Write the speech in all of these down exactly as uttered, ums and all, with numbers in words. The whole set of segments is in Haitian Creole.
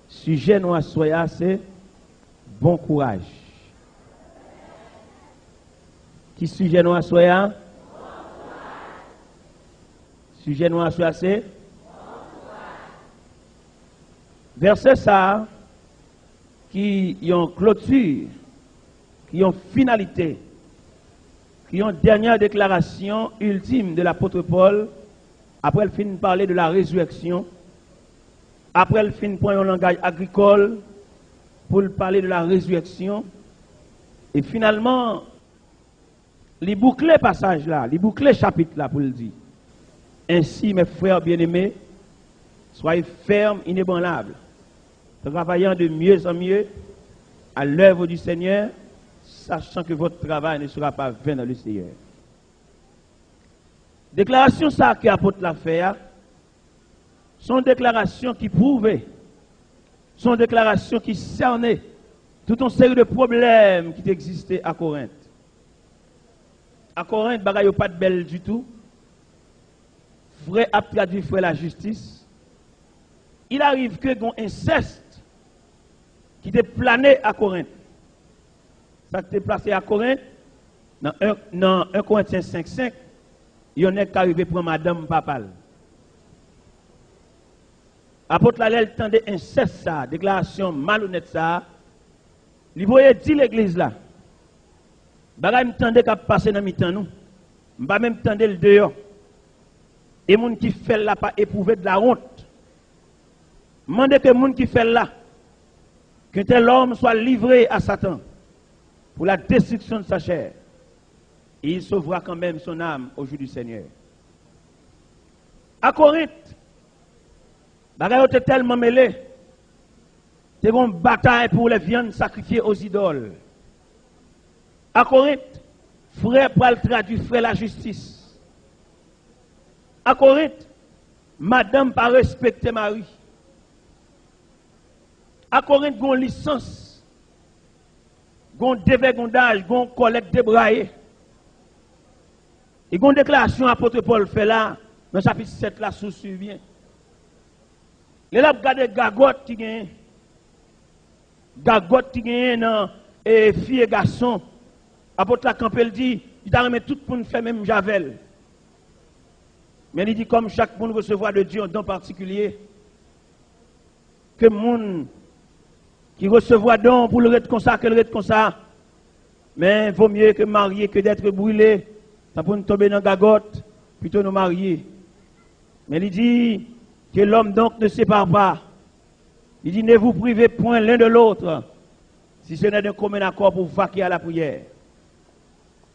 Sijè nou aswè a se bon kouraj. Ki sijè nou aswè a? Sijè nou aswè a se vèsè sa a ki yon kloti, ki yon finalite, ki yon dènyè deklarasyon iltim de lapot Pòl, apre l fin pale de la rezireksyon, apre l fin pran yon langaj agrikòl pou l pale de la rezireksyon, e finalman, li boukle pasaj la, li boukle chapit la pou l di, Ainsi, mes frères bien-aimés, soyez fermes, inébranlables, travaillant de mieux en mieux à l'œuvre du Seigneur, sachant que votre travail ne sera pas vain dans le Seigneur. Deklarasyon sa a ke apot la fè a, se yon deklarasyon ki pwouve, se yon deklarasyon ki sène tout yon seri de pwoblèm ki te egziste a Korent. A Korent, bagay yo pa t bèl ditou. Frè ap tradui frè lajistis. Il arrive que gon ensèst ki te plane a Korent. Sa k te pase a Korent, nan en, nan en Korentyen senk senk, yon nèg ka rive pran madanm papa l. Apot la, lè l tande ensèst sa a, deklarasyon malonèt sa a, li voye di legliz la, bagay m tande k ap pase nan mitan nou, m pa menm tande l deyò. E moun ki fè l la pa epwouve de la honte. Mande ke moun ki fè l la, qu'un tel homme soit livré à Satan pour la destruction de sa chair, et il sauvera quand même son âme au jour du Seigneur. A Korent, bagay yo te tèlman mele, te gen yon batay pou les viandes sacrifiées aux idoles. A Korent, frè pral tradui frè lajistis. A Korent, madanm pa respekte mari. A Korent, gon lisans, gon devègondaj, gon kòlèt debraye. E gon deklarasyon apot Pòl fè la, nan chapit sèt la, si w swiv byen. Lè l ap gade gagòt ki genyen, gagòt ki genyen nan, e, fi e gason, apot la kanpe, l di, li ta renmen tout moun fè menm jan avè l. Men li di, kòm chak moun resevwa de Dye yon don patikilye, ke moun ki resevwa don pou l ret konsa, ke l ret konsa. Men vo mye ke marye ke d'être brile, tanpou n tonbe nan gagòt, pito nou marye. Men li di, que l'homme donc ne sépare pas. Li di, ne vous privez point l'un de l'autre, si ce n'est d'un commun accord pour vaquer à la prière.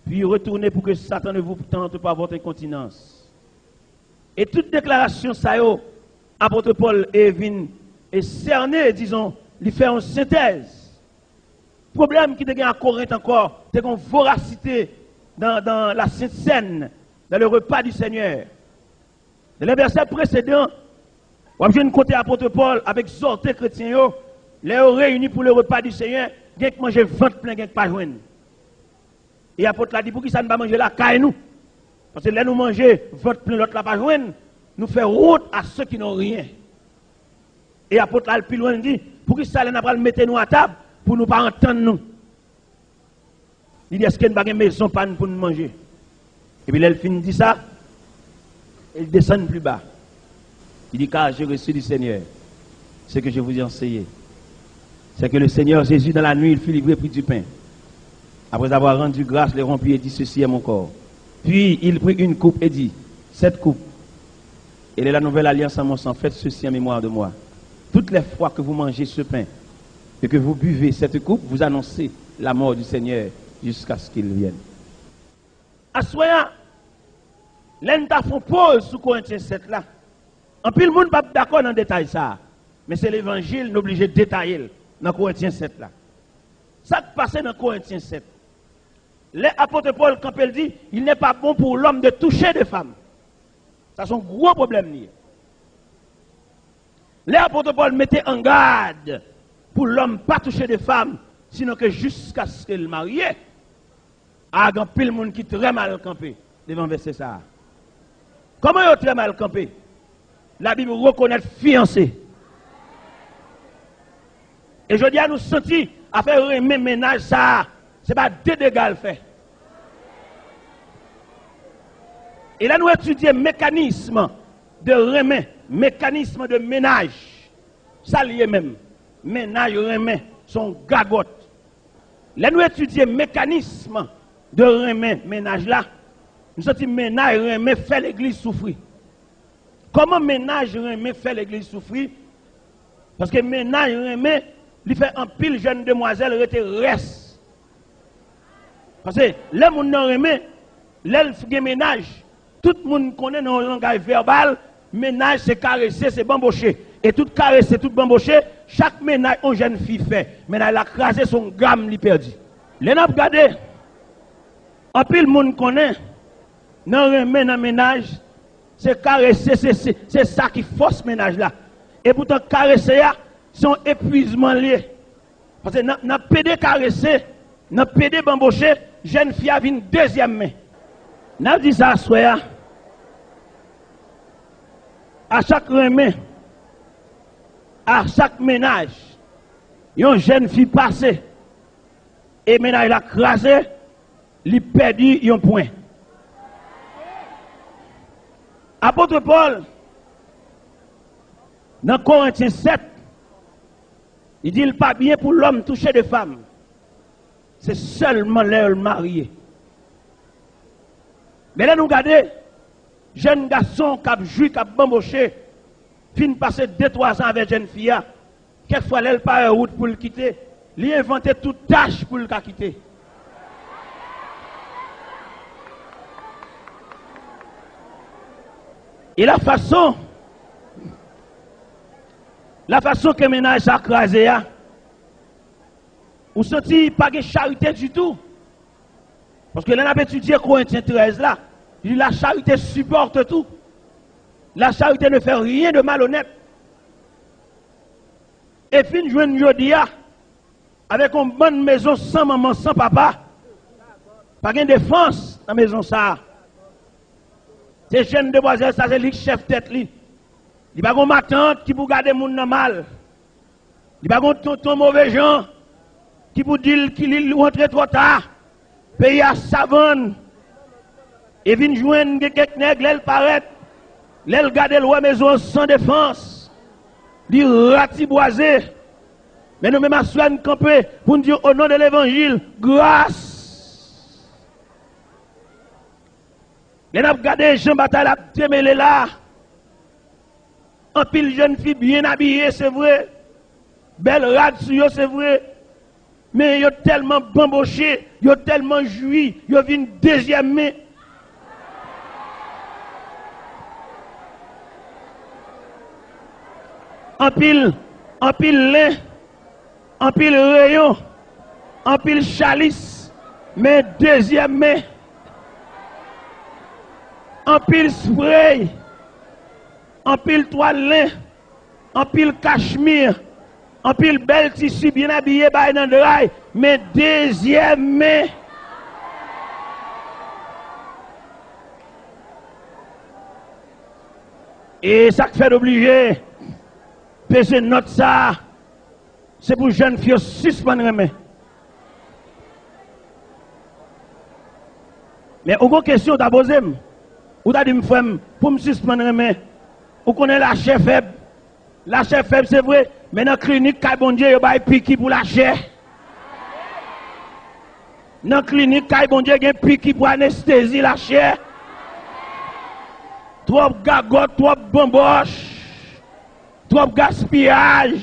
Puis retournez pour que Satan ne vous tente par votre incontinence. E tout deklarasyon sa yo, apot Pòl e vin e sène, dizon, li fè yon sentèz. Pwoblèm ki te gen a Korent ankò, te gen yon vorasite dans, dans la Sente Sèn, dans le repas du Seigneur. Nan lè vèsè presedan, w ap jwenn kote apot Pòl ap egzòte kretyen yo, lè yo reyini pou le repas du Seigneur, gen k manje vant plen, gen k pa jwenn. E apot la di, poukisa n pa manje lakay nou? Paske lè nou manje, vant plen, lòt la pa jwenn, nou fè wont a ceux qui n'ont rien. E apot la al pi lwen, li di, poukisa lè n ap al mete nou atab pou nou pa antann nou? Li di, èske n pa gen mezon pa n pou n manje? Epi lè l fin di sa, li desann pli ba. Li di, car j'ai reçu du Seigneur ce que je vous ai enseigné. C'est que le Seigneur Jésus, dans la nuit, il fut livré, prit du pain. Après avoir rendu grâce, le rompit et dit, ceci est mon corps. Puis il prit une coupe et dit, cette coupe, elle est la nouvelle alliance en mon sang. Faites ceci en mémoire de moi. Toutes les fois que vous mangez ce pain et que vous buvez cette coupe, vous annoncez la mort du Seigneur jusqu'à ce qu'il vienne. Aswè a, lè n ta fè yon poz sou Korentyen sèt la, anpil moun p ap dakò nan detay sa a, men se levanjil, n oblije detaye l nan Korentyen sèt la. Sa k pase nan Korentyen sèt? Lè apot Pòl kanpe, l di, il n'est pas bon pour l'homme de toucher de femme. Sa se yon gwo pwoblèm li ye. Lè apot Pòl mete an gad pou lòm pa touche de fam, sinon ke jiskaske l marye. A, gen anpil moun ki trè mal kanpe devan vèsè sa a. Kòman yo trè mal kanpe? Labib rekonèt fiyanse. E jodi a nou santi afè renmen mennaj sa a, se pa de dega l fè. E lè nou etidye mekanism de renmen, mekanism de mennaj, sa l ye menm? Mennaj renmen, se yon gagòt. Lè nou etidye mekanism de renmen mennaj la, nou santi mennaj renmen fè legliz soufri. Kòman mennaj renmen fè legliz soufri? Paske mennaj renmen, li fè anpil jèn demwazèl rete rès. Paske lè moun nan renmen, lè l gen mennaj, tout moun konnen nan yon langaj vèbal, mennaj se karese, se banboche. E tout karese, tout banboche, chak mennaj yon jèn fi fè, mennaj la kraze, se yon gam li pèdi. Lè n ap gade, anpil moun konnen, nan renmen, nan mennaj, se karese, se, se, se sa ki fòs mennaj la. Epoutan, karese a, se yon epwizman l ye. Paske nan, nan pede karese, nan pede banboche, jèn fi a vin dezyèm men. N ap di sa aswè a. A chak renmen, a chak mennaj, yon jèn fi pase, e mennaj la kraze, li pèdi yon pwen. Apot Pòl, nan Korentyen sèt, li di l pa byen pou lòm touche de fanm. Se sèlman lè yo marye. Men lè nou gade, jèn gason k ap jwi, k ap banboche, fin pase de, twa zan avèk jèn fi a, kèk fwa lè l pa wè wout pou l kite, li envante tout tach pou l ka kite. E la fason, la fason ke mennaj sa kraze a, ou santi pa gen charite ditou. Paske lè n ap etidye Korentyen trèz la, li di la charité supporte tout. La charité ne fait rien de malhonnête. E fin jwenn jodi a, avèk yon bann mezon san manman, san papa, pa gen defans nan mezon sa a. Se jèn demwazèl sa, se li k chèf tèt li. Li pa gen matant ki pou gade moun nan mal. Li pa gen tonton move jan ki pou di l ki li rantre twò ta. Peyi a savann. E vin jwenn gen kèk nèg, lè l parèt, lè l gade l wè mezon an san defans. Li ratibwaze. Men nou menm aswè a n kanpe pou n di, o non de levanjil, gras. Lè n ap gade jan batay la ap demele la, anpil jèn fi byen abiye, se vre, bèl rad sou yo, se vre, men yo tèlman banboche, yo tèlman jwi, yo vin dezyèm men. Anpil, anpil len, anpil reyon, anpil chalis, men dezyèm men. Anpil spray, anpil twal len, anpil kachmir, anpil bèl tisi byen abiye bay nan dray, men dezyèm men. E sa k fè n oblije peze nòt sa a, se pou jèn fi yo sispann renmen. Men ou gon kesyon w ta poze m. Ou ta di m, frè m, pou m sispann renmen. Ou konnen lachè fèb. Lachè fèb, se vre, men nan klinik kay Bondye, yo bay piki pou lachè. Nan klinik kay Bondye, gen piki pou anestezi lachè. Twòp gagòt, twòp banbòch, twòp gaspiyaj.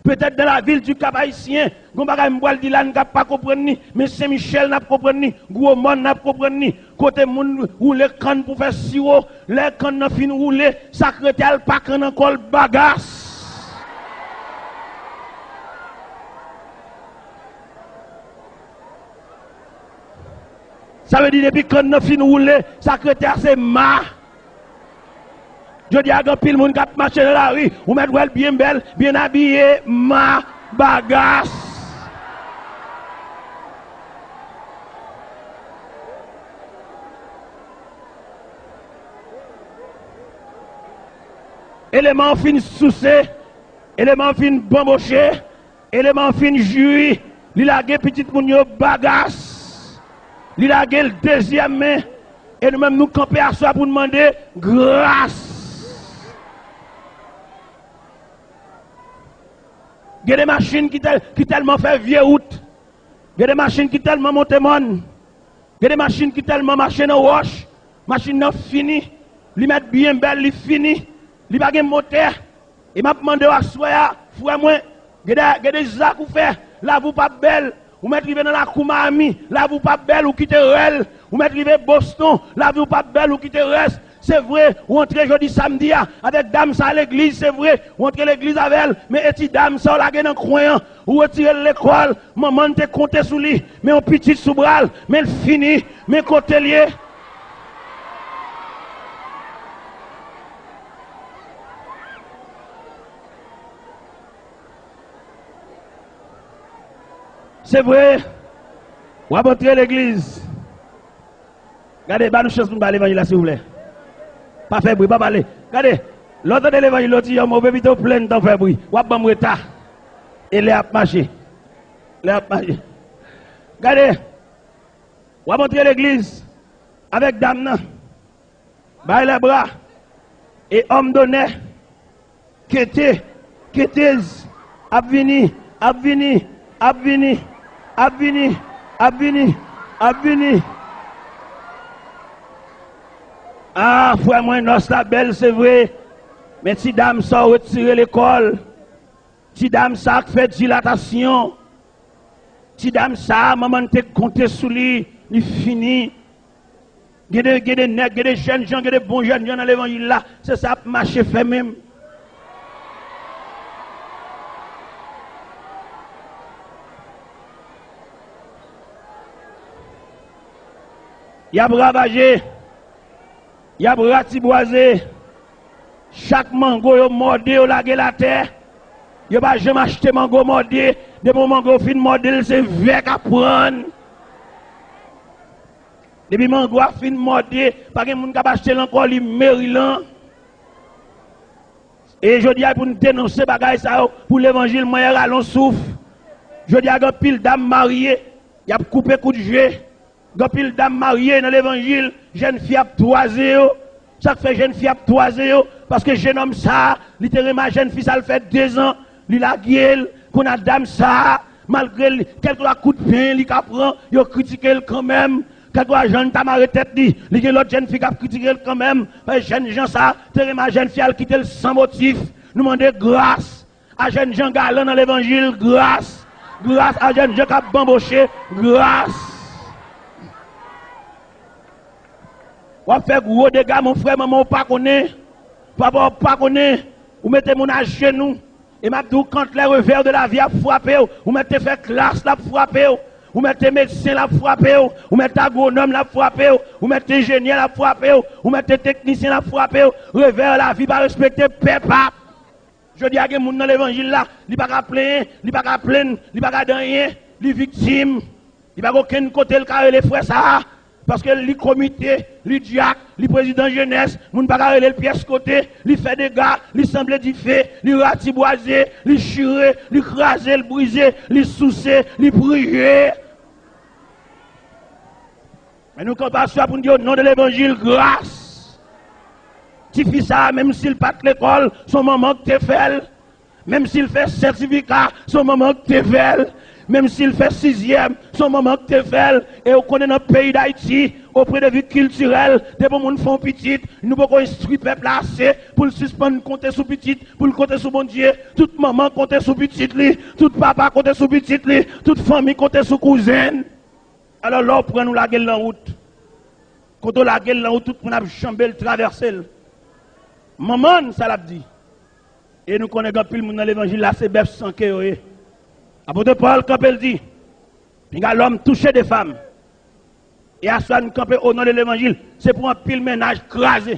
Petèt dans la ville du Cap-Haïtien, gon bagay m pral di la, n ka pa konprann li, men Sen Michèl n ap konprann li, Gwo Mòn n ap konprann li. Kote moun woule kann pou fè siwo, lè kann nan fin woule, sa k rete a l pa kann ankò, l bagas. Sa vle di depi kann nan fin woule, sa k rete a se ma. Jodi a, gen anpil moun k ap mache nan lari, ou mèt wè l byen bèl, byen abiye, ma, bagas. Eleman an fin souse, eleman an fin banboche, Eleman an fin jwi, li lage pitit moun yo bagas. Li lage l dezyèm men. E nou menm nou kanpe aswè pou n mande gras. Gen de machin ki tèl, ki tèlman fè vye wout. Gen de machin ki tèlman monte mòn. Gen de machin ki tèlman mache nan wòch. Machin nan fini. Li mèt byen bèl, li fini. Li pa gen motè. E m ap mande w aswè a, frè mwen, gen de, gen de zak ou fè, lavi w p ap bèl. Ou mèt rive nan lakou Miami, lavi w p ap bèl, ou kite rèl. Ou mèt rive Boston, lavi w p ap bèl, ou kite rès. Se vre, ou antre jodi samdi a avèk dam sa legliz, se vre, ou antre legliz avè l, men e ti dam sa w lage nan kwen an, ou retire l lekòl, manman n te konte sou li, men yon pitit sou bra l, men l fini, men kote l ye. Se vre, w ap antre legliz. Gade, ba nou chans pou n ba levanjil la, silvouplè. Pa fè bri, pa pale. Gade, lè w tande levanjil, lè w di yon mo, pito w plenn tan fè bri. W ap ban m reta. E lè ap mache. Lè ap mache. Gade, w ap antre legliz avèk dam nan. Bay lè bra. E òm donè. Kete, ketez, ap vini, ap vini, ap vini, ap vini, ap vini, ap vini. Ah, frè mwen, nòs la bèl, se vre. Men ti dam sa w retire lekòl. Ti dam sa k fè dilatasyon. Ti dam sa a, manman n te konte sou li, li fini. Gen de, gen de nèg, gen de jèn jan, gen de bon jèn jan nan levanjil la, se sa ap mache fè menm. Y ap ravaje, y ap ratibwaze. Chak mango yo mòde, yo lage l atè. Yo pa janm achte mango mòde. Depi yon mango fin mòde l, se vè k ap pran l. Depi mango a fin mòde, pa gen moun k ap achte l ankò, li meri lan. E jodi a, pou n denonse bagay sa yo, pou levanjil, manyè rale yon souf. Jodi a, gen anpil dam marye, y ap koupe kout je. Gen anpil dam marye nan levanjil, jèn fi ap twaze yo. Sa k fè jèn fi ap twaze yo? Paske jennonm sa a, li te renmen a jèn fi sa a, l fè dezan, li lage l. Kounye a dam sa a, malgre li, kèlkeswa kout pen li ka pran, yo kritike l kanmenm. Kèlkeswa jan l ta mare tèt li, li gen lòt jèn fi k ap kritike l kanmenm. Paske jèn jan sa a te renmen a jèn fi a, l kite l san motif. Nou mande gras. A jèn jan galan nan levanjil, gras. Gras a jèn jan k ap banboche, gras. W ap fè gwo dega, mon frè, manman w pa konnen. Papa w pa konnen. Ou mete moun ajenou. E m ap di w, quand les revers de la vie ap frape w, ou mèt te fè klas, l ap frape w. Ou mèt te medsen, l ap frape w. Ou mèt te agwonòm, l ap frape w. Ou mèt te enjenyè, l ap frape w. Ou mèt te teknisyen, l ap frape w. Revè lavi pa respekte pèp ap. Jodi a gen moun nan levanjil la, li pa ka plenyen, li pa ka plenn, li pa ka di anyen, li viktim. Li pa gen okenn kote l ka rele frè sa a, paske li komite, li dyak, li prezidan jenès, moun pa ka rele l pyès kote, li fè dega, li sanble dife, li ratibwaze, li chire, li kraze, li brize, li souse, li priye. Men nou kanpe aswè pou n di, o non de levanjil, gras. Tifi sa a, menm si l pa t lekòl, se yon manman k te fè l. Menm si l fè sètifika, se yon manman k te fè l. Menm si l fè sizyèm, se yon manman k te fè l. E ou konnen nan peyi Dayiti, o pwen de vi kiltirèl, depi yon moun fè yon pitit, nou poko enstwi pèp la ase pou l sispann konte sou pitit, pou l konte sou Bondye. Tout manman konte sou pitit li, tout papa konte sou pitit li, tout fanmi konte sou kouzen l. Alò, lè w pran l, ou lage l nan wout. Kote w lage l nan wout, tout moun ap janbe l, travèse l. Manman n, sa l ap di. E nou konnen gen anpil moun nan levanjil la, se bèf san ke yo ye. Apot Pòl kanpe, l di, pinga lòm touche de fanm. E aswè a, n kanpe o non de levanjil, se pou anpil mennaj kraze.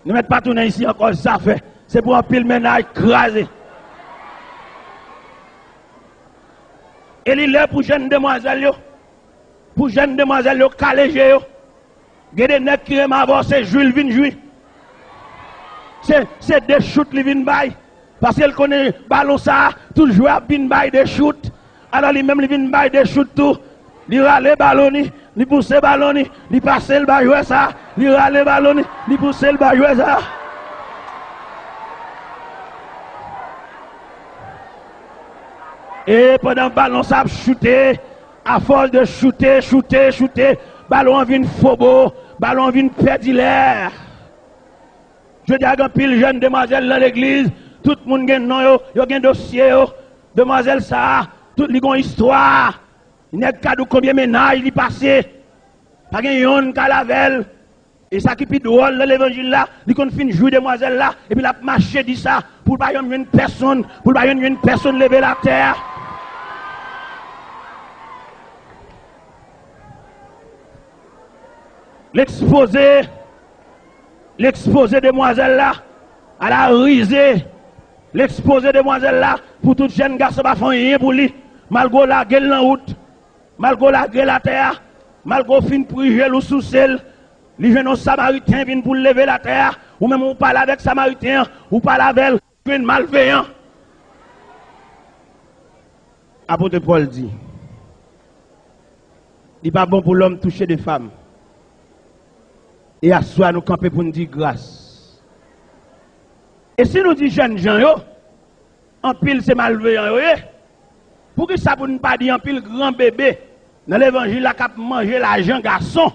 Nou mèt pa tounen isi ankò, zafè. Se pou anpil mennaj kraze. E li lè pou jèn demwazèl yo, pou jèn demwazèl yo kale je yo. Gen de nèg ki renmen avè w, se jwi l vin jwi. Se, se de chout li vin bay. Paske l konnen balon sa a, tout jwè ap vin bay de chout. Alò li menm li vin bay de chout tou. Li rale balon ni, li pouse balon ni, li pase l ba jwè sa, li rale balon ni, li pouse l ba jwè sa. E pandan balon sa ap choute, afòs de choute, choute, choute, balon an vin fobo, balon an vin pèdi lè. Jodi a gen anpil jèn demwazèl nan legliz, tout moun gen non yo, yo gen dosye yo. Demwazèl sa a, tout li gon istwa. Nèg ka di w konbyen mennaj li pase. Pa gen yonn k al avè l. E sa ki pi dwòl nan levanjil la, li konn fin jwi demwazèl la, epi l ap mache di sa, pou l pa janm jwenn pèsonn, pou l pa janm jwenn pèsonn leve l atè a. L ekspoze, l ekspoze demwazèl la a la rize. L ekspoze demwazèl la pou tout jèn gason pa fè anyen pou li. Malgre w lage l nan wout, malgre w lage l atè a, malgre w fin prije l ou souse l, li jwenn yon Samariten vin pou l leve l atè a. Ou menm ou pale avèk Samariten an, ou pale avè l, jwenn malveyan. Apot Pòl di, li pa bon pou lòm touche de fanm. E aswè a nou kanpe pou n di gras. E si nou di jèn jan yo, anpil se malveyan yo ye, poukisa pou n pa di anpil gran bebe nan levanjil la k ap manje lajan gason?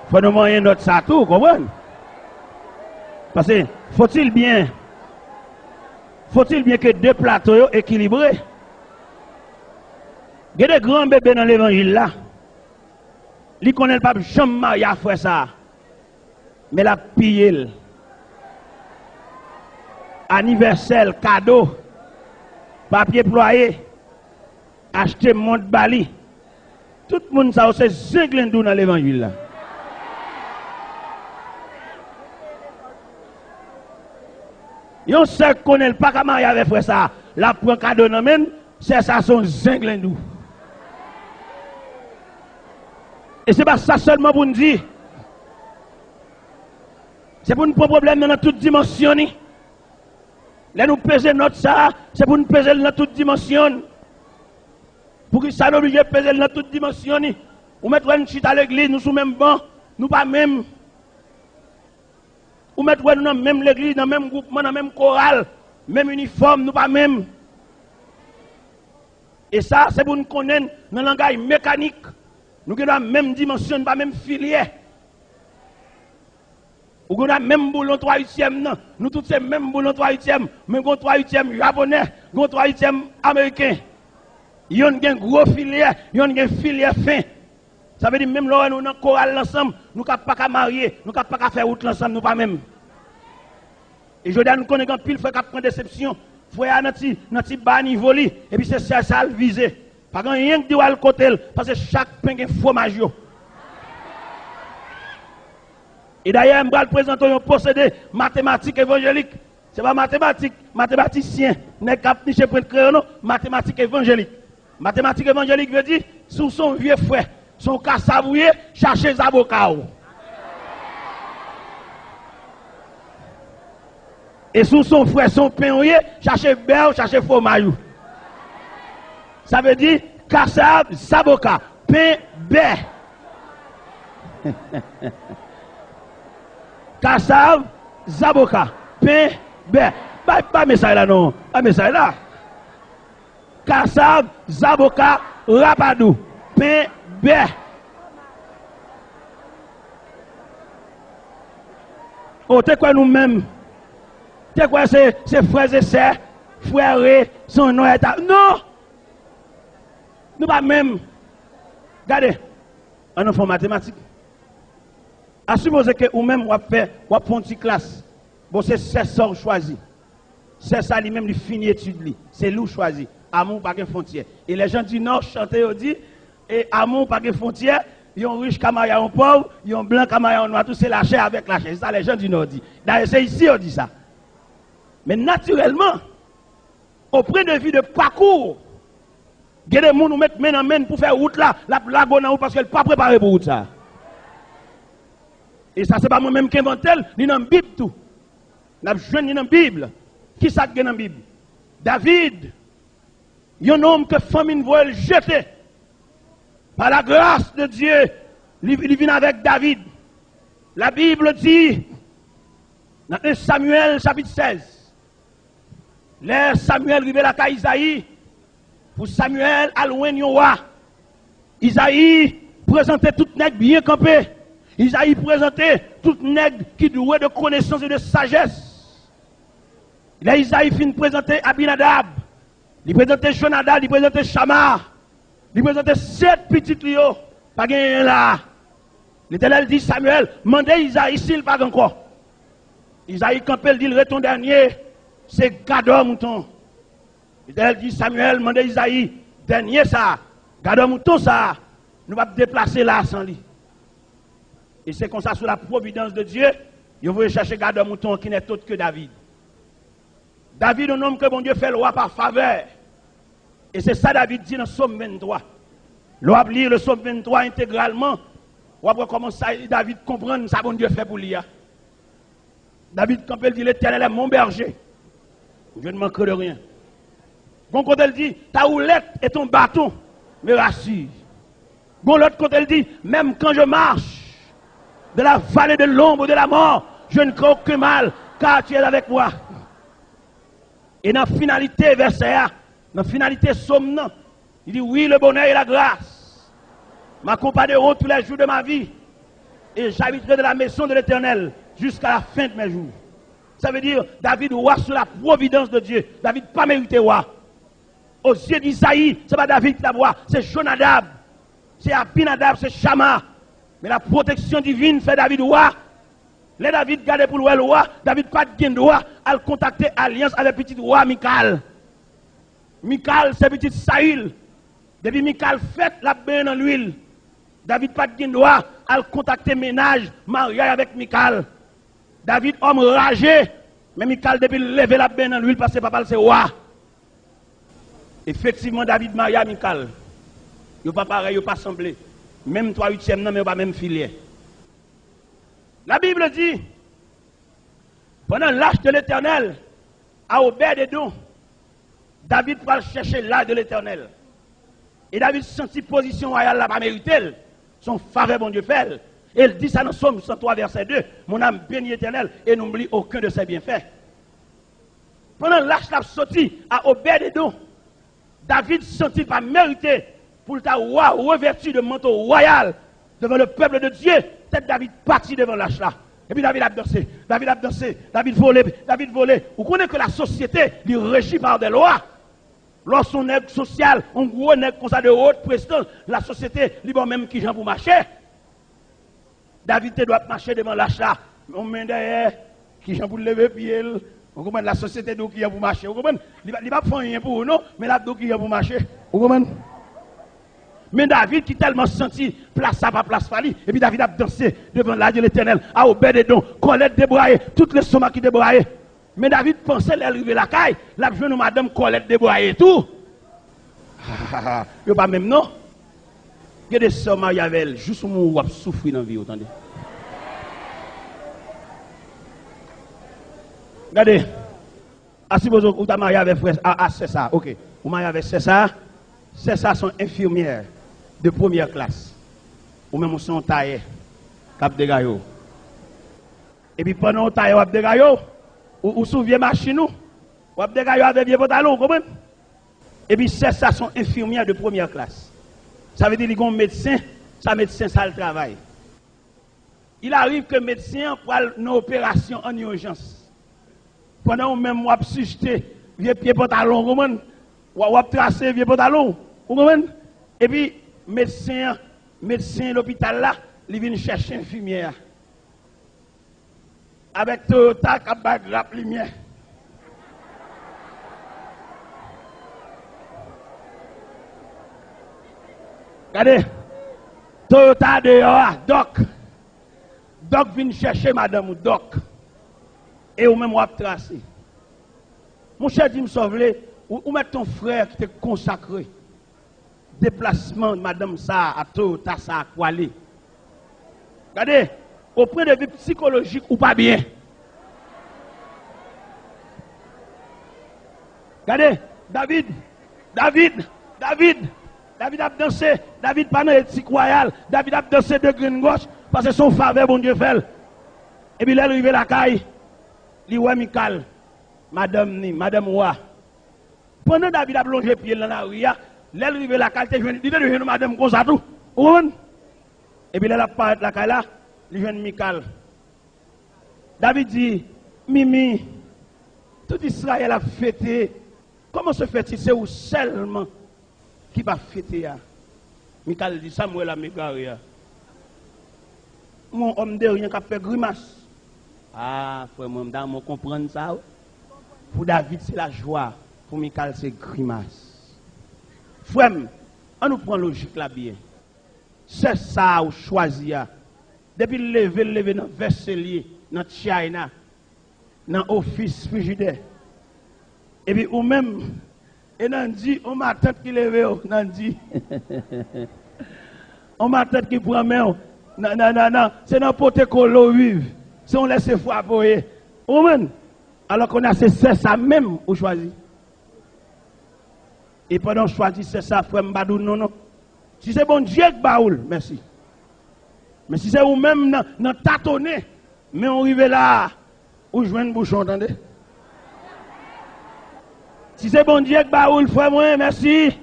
Fò nou manyen nòt sa tou, konprann? Paske, faut-il bien, faut-il bien que de plato yo ekilibre. Gen de gran bebe nan levanjil la. Li konnen l p ap janm marye a frè sa a. Men l ap piye l. Anivèsè l, kado, papye plwaye, achte mont ba li. Tout moun sa yo se zenglendou nan levanjil la. Yon sè k konnen l pa ka marye avè frè sa a, l ap pran kado nan men l, sè sa a se yon zenglendou. E se pa sa sèlman pou n di. Se pou n pran pwoblèm nan nan tout dimansyon ni. Lè nou peze nòt sa a, se pou n peze l nan tout dimansyon n. Poukisa n oblije peze l nan tout dimansyon ni? Ou mèt wè n chita legliz, nou sou menm ban, nou pa menm. Ou mèt wè nou nan menm legliz, nan menm gwoupman, nan menm koral, menm inifòm, nou pa menm. E sa, se pou n konnen n nan langay mekanik. Nou gen dwa menm dimansyon, n pa menm filyè. Ou gen dwa menm boulon twa ityèm nan. Nou tout se menm boulon twa ityèm. Men gon twa ityèm japonè, gon twa ityèm ameriken. Yonn gen gwo filyè, yonn gen filyè fen. Sa vle di menm lè w wè nou nan koral l ansanm, nou ka pa ka marye, nou ka pa ka fè wout l ansanm, nou pa menm. E jodi a nou konnen gen anpil frè k ap pran desepsyon. Frè a nan ti, nan ti ba nivo li, epi se sè sa l vize. Pa gen anyen k di w al kote l, paske chak pen gen fwomaj yo. E dayè, m pral prezante w yon pwosede matematik evanjelik. Se pa matematik, matematisyen, nèg k ap niche pwent kreyon non, matematik evanjelik. Matematik evanjelik vle di, si w se yon vye frè, se yon kasav ou ye, chache zaboka w. E si w se yon frè, se yon pen ou ye, chache bè w, chache fwomaj ou. Sa vle di, kasav, zaboka, pen, bè. Kasav, zaboka, pen, bè. Bay, bay mesaj la non, bay mesaj la. Kasav, zaboka, rapadou, pen, bè. O, te kwè nou menm. Te kwè se, se frè e sè, frère, se yon non eta. Non! Nou pa menm. Gade, ann nou fè yon matematik. A sipoze ke ou menm w ap fè, w ap fè yon ti klas. Bon, se sè sa w chwazi. Sè sa li menm li fini etid li. Se li w chwazi. Amour pa gen fwontyè. E les gens du Nord chante yo di, e amour pa gen fwontyè, yon rich ka marye a yon pòv, yon blan ka marye a yon nwa tou, se la chair avec la chair. Se sa les gens du Nord di. Dayè se isi yo di sa. Men natirèlman, au point de vue de parcours, Gen de moun ou met men nan men pou fè wout la, l ap lage w nan wout paske l pa prepare pou wout sa. E sa se pa mwen menm ki envante l, li nan Bib tou. N ap jwenn li nan Bib. Kisa k gen nan Bib? David, yon nonm ke fanmi n voye l jete. Par la grâce de Dieu, li, li vin avèk David. La Bible di, nan en Samyèl chapit sèz, lè Samyèl rive lakay Izayi, pou Samyèl al jwenn yon wa, Izayi prezante tout nèg byen kanpe. Izayi prezante tout nèg ki dwe de konesans e de sajès. Lè Izayi fin prezante Abinadab, li prezante Jonadab, li prezante Chama, li prezante sèt pitit li yo, pa gen anyen la. Letènèl di Samyèl, mande Izayi si l pa gen ankò. Izayi kanpe, l di l, ret yon dènye, se gadò mouton. Letènèl di Samyèl, mande Izayi, dènye sa, gadò mouton sa, nou p ap deplase la san li. E se konsa, sou la providence de Dieu, yo voye chèche gadò mouton an ki nèt ot ke David. David, yon nonm ke Bondye fè l wa pa favè. E se sa David di nan Sòm venntwa. Lè w ap li le Sòm venntwa entegralman, w ap wè kòman sa David konprann sa Bondye fè pou li a. David kanpe, l di, L'Éternel est mon berger. Je ne manquerai de rien. Gon kote l di, ta houlette et ton bâton me rassurent. Gon lòt kote l di, même quand je marche dans la vallée de l'ombre de la mort, je ne crains aucun mal, car tu es avec moi. E nan finalite vèsè a, nan finalite sòm nan, li di, oui, le bonheur et la grâce m'accompagneront tous les jours de ma vie, et j'habiterai dans la maison de l'Éternel jusqu'à la fin de mes jours. Sa vle di, David wa sou la providence de Dieu. David pa merite wa. Aux yeux d'Isaïe, se pa David ki t ap wa, se Jonadab, se Abinadab, se Chama. Men la protection divine fè David wa. Lè David gade pou l wè l wa, David pa t gen dwa al kontakte alyans avèk pitit wa Mikal. Mikal se pitit Sayil. Depi Mikal fèt, l ap benyen nan lwil. David pa t gen dwa al kontakte mennaj, maryaj avèk Mikal. David, òm raje, men Mikal depi l leve, l ap benyen nan lwil paske papa l se wa. Efektivman, David marye a Mikal. Yo pa parèy, yo pa sanble. Menm twa uityèm nan, men yo pa menm filyè. La Bible dit, pendant l'arche de l'Éternel, à Obed-Edom, David pral chèche l'arche de l'Éternel. E David santi pozisyon wayal la pa merite l. Se yon favè Bondye fè l. E l di sa nan Sòm san twa, vèsè de, Mon âme bénit l'Éternel et n'oublie aucun de ses bienfaits. Pandan lach la ap soti a Obed-Edom, David santi l pa merite pou l ta wa revèti de manto wayal devan le pèp de Dye. Tèt David pati devan lach la. Epi David ap danse, David ap danse, David vole, David vole. Ou konnen ke lasosyete, li reji pa de lwa. Lè w se yon nèg sosyal, yon gwo nèg konsa de wot prestans, lasosyete, li ba w menm kijan pou mache. David te dwe ap mache devan lach la, yon men dèyè, kijan pou l leve pye l. Ou konprann? Lasosyete di w kijan pou mache. Ou konprann? Li, pa- li p ap fè anyen pou ou, non, men l ap di w kijan pou mache. Ou konprann? Men David ki tèlman santi plas sa pa plas pa li, epi David ap danse devan lach de Letènèl, a Obed-Edom, kòlèt debraye, tout lestomak ki debraye. Men David panse lè l rive lakay, l ap jwenn yon madanm kòlèt debraye tou. Yo pa menm non. Gen de sè w marye avè l, jous ou mouri w ap soufri nan vi w, tande. Gade, a sipoze ou ta marye avè frè, a, a sè sa, oke. Ou marye avè sè sa, sè sa se yon enfimyè de premyè klas. Ou menm ou se yon tayè k ap degaye w. Epi pandan w tayè w ap degaye w, ou, ou sou vye machin ou, w ap degaye w avè vye pantalon, ou konprann? Epi sè sa se yon enfimyè de premyè klas. Sa vle di li gen yon medsen, sa medsen sa l travay. Il arrive ke medsen an pral nan operasyon an ijans. Pandan ou menm w ap sijte vye pye pantalon, ou konprann? W, w ap trase vye pantalon, ou konprann? Epi medsen an, medsen lopital la, li vin chèche enfimyè a. Avèk Toyota k ap bay grap limyè. Gade, Toyota deyò a, dòk. Dòk vin chèche madanm ou, dòk. E ou menm w ap trase. Monchè, di m sa w vle, ou, ou mèt te yon frè ki te konsakre. deplasman madanm sa a, Toyota sa a, pou ale. Gade, o pwen de vi psikolojik ou pa byen. Gade, David, David, David, David ap danse. David pa nan etik wayal. David ap danse de grenn gòch, paske se yon favè Bondye fè l. Epi lè l rive lakay, li wè Mikal, madanm ni, madanm wa. Pandan David ap lonje pye l nan lari a, lè l rive lakay, li te jwenn, li te dwe jwenn yon madanm konsa tou. Ou konprann? Epi lè l ap parèt lakay la, li jwenn Mikal. David di, Mimi, tout Izrayèl ap fete. Kòman se fèt se ou sèlman ki pa fete a? Mikal di, sa m wè la m egare a. M wè yon òm de ryen k ap fè grimas. A, frè mwen, m ta renmen w konprann sa, wi. Pou David, se lajwa. Pou Mikal, se grimas. Frè m, ann nou pran lojik la byen. Sè sa a ou chwazi a, depi l leve, l leve nan vèse l ye, nan tchayna, nan ofis frijidè. Epi ou menm, e Nandy, on matant ki leve w, Nandy. On matant ki pran men w. Nan, nan, nan, nan, se nan pote kole w viv. Se yon lèse fwape w ye. Ou konprann? Alò kounye a se sè sa menm ou chwazi. E pandan w chwazi sè sa, frè m, m pa di w non, non. Si se Bondye k ba ou l, mèsi. Men si se ou menm nan, nan tatonnen, men w rive la a, ou jwenn bouchon, tande. Si se Bondye k ba ou l, frè mwen, mèsi.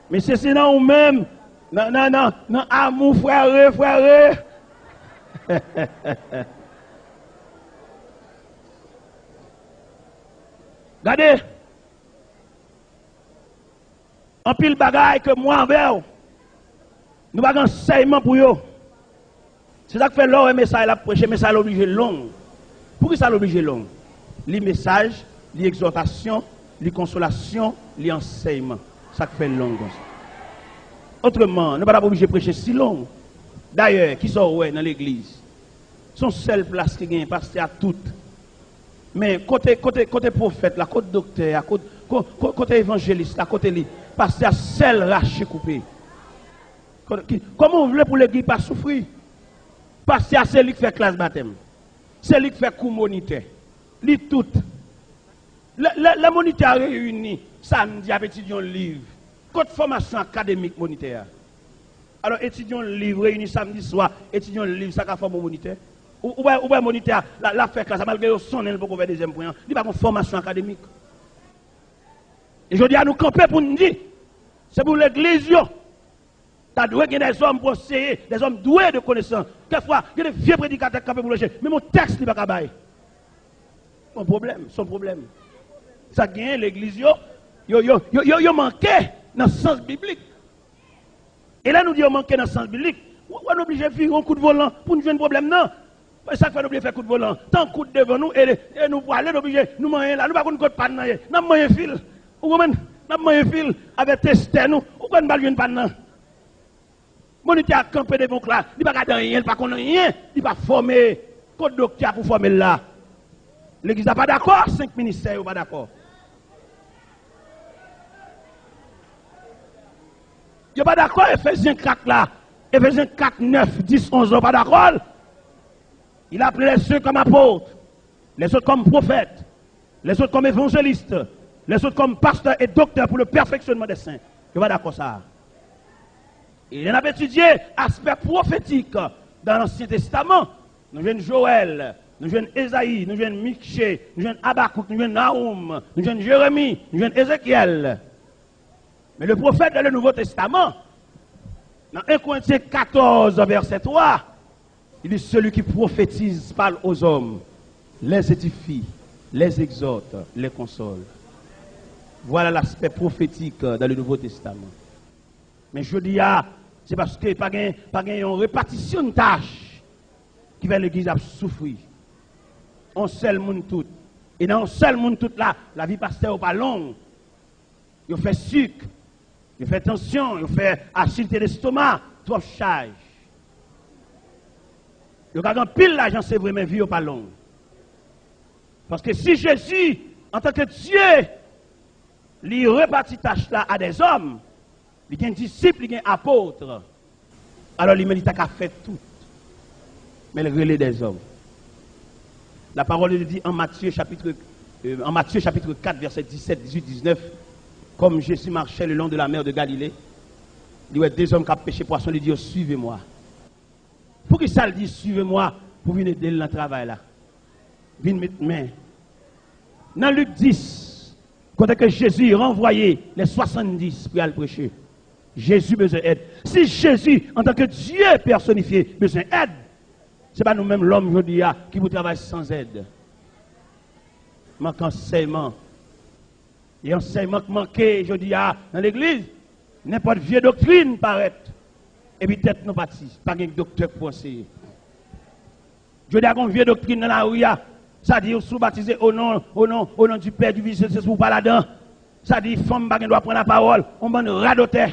Men si se nan ou menm, nan, nan, nan, nan amou, frère, frère. Gade. Anpil bagay ke mwen avè w, nou pa gen ansèyman pou yo. Se sa k fè lè w wè mesaj la ap preche, mesaj la oblije long. Poukisa l oblije long? Li mesaj, li egzòtasyon, li konsolasyon, li ansèyman. Sa k fè l long konsa. Otreman, nou pa t ap oblije preche si long. Dayè, kisa w wè nan legliz? Se yon sèl plas ki genyen, pastè a tout. Men kote, kote, kote pwofèt la, kote doktè a, kote, ko-, ko-, kote evanjelis la, kote li? Pastè a sèl rache koupe. Kote, ki, kòman w vle pou legliz pa soufri? Pastè a se li k fè klas batèm. Se li k fè kou monitè. Li tout. Lè, lè, lè monitè a reyini samdi ap etidye yon liv, kot fòmasyon akademik monitè a? Alò, etidye yon liv, reyini samdi swa, etidye yon liv, sa ka fòme yon monitè? Ou, ou wè, ou wè monitè a, l ap fè klas la, malgre yo sonnen l poko fè dezyèm pwen an, li pa gen fòmasyon akademik. E jodi a, nou kanpe pou n di, se pou legliz yo, ta dwe gen dèzòm pou anseye, dèzòm dwe de konesans. Kèkfwa, gen de vye predikatè k kanpe pou preche, menm yon tèks li pa ka bay. Yon pwoblèm, se yon pwoblèm. Sa k genyen, legliz yo, yo, yo, yo, yo, yo manke nan sans biblik. E lè nou di yo manke nan sans biblik, w, w, nou oblije vire yon kout volan pou n jwenn pwoblèm nan. E sa k fè nou oblije fè kout volan. Tan kout devan nou, e, e nou prale, nou oblije, nou manyen la. Nou pa konn kot pàn nan ye. N ap manyen fil. Ou konprann? N ap manyen fil avèk testè nou. Ou kwè n pral jwenn pàn nan? Monitè a kanpe devan yon klas, li pa gade anyen, li pa konn anyen, li pa fòme. Kot doktè a pou fòme l la? Legliz la pa dakò, senk ministè yo pa dakò. Yo pa dakò Efezyen kat la. Efezyen kat, nèf, dis, onz la, yo pa dakò l. Il a appelé les uns comme apôtres, les autres comme prophètes, les autres comme évangélistes, les autres comme pasteurs et docteurs pour le perfectionnement des saints. Yo pa dakò sa a. E lè n ap etidye aspè pwofetik dan Ansyen Testaman, nou jwenn Jowèl, nou jwenn Ezayi, nou jwenn Miche, nou jwenn Abakouk, nou jwenn Nawoum, nou jwenn Jeremi, nou jwenn Ezekyèl. Mais le prophète dans le Nouveau Testament, dans un Corinthiens quatorze, verset trois, il dit, celui qui prophétise parle aux hommes, les édifie, les exhorte, les console. Voilà l'aspect prophétique dans le Nouveau Testament. Men jodi a, se paske pa gen, pa gen yon repatisyon tach ki fè legliz ap soufri. Yon sèl moun tout. E nan yon sèl moun tout la, lavi pastè yo pa long. Yo fè sik, yo fè tansyon, yo fè asidite lestoma, twòp chaj. Yo ka gen anpil lajan, se vre, men vi yo pa long. Paske si Jezi, antanke Dye, li repati tach la a dèzòm, Li gen disip, li gen apot. Alò, li menm, li ta ka fè tout. Men l rele dèzòm. La parole de Dieu dit en Matthieu chapitre, euh, en Matthieu chapitre quatre, verset dix-sept, dix-huit, dix-neuf, comme Jésus marchait le long de la mer de Galilée, li wè de zòm k ap peche pwason, li di yo, suivez-moi. Poukisa l di, suivez-moi, pou vin ede l nan travay la? Vin met men. Nan Lik dis, kote ke Jezi ranvwaye les soixante-dix pou y al preche. Jezi bezwen èd. Si Jezi, antanke Dye pèsonifye, bezwen èd, se pa nou menm lòm jodi a ki pou travay san èd. Manke ansèyman. E ansèyman k manke jodi a nan legliz, nenpòt vye doktrin parèt. Epi tèt nou pati, pa gen doktè k pou anseye. Jodi a gon vye doktrin nan lari a. Sa di, si w batize o non, o non, o non di Pè, di Fis, se pou w pa ladan. Sa di, fanm pa gen dwa pran lapawòl. On bann radotè.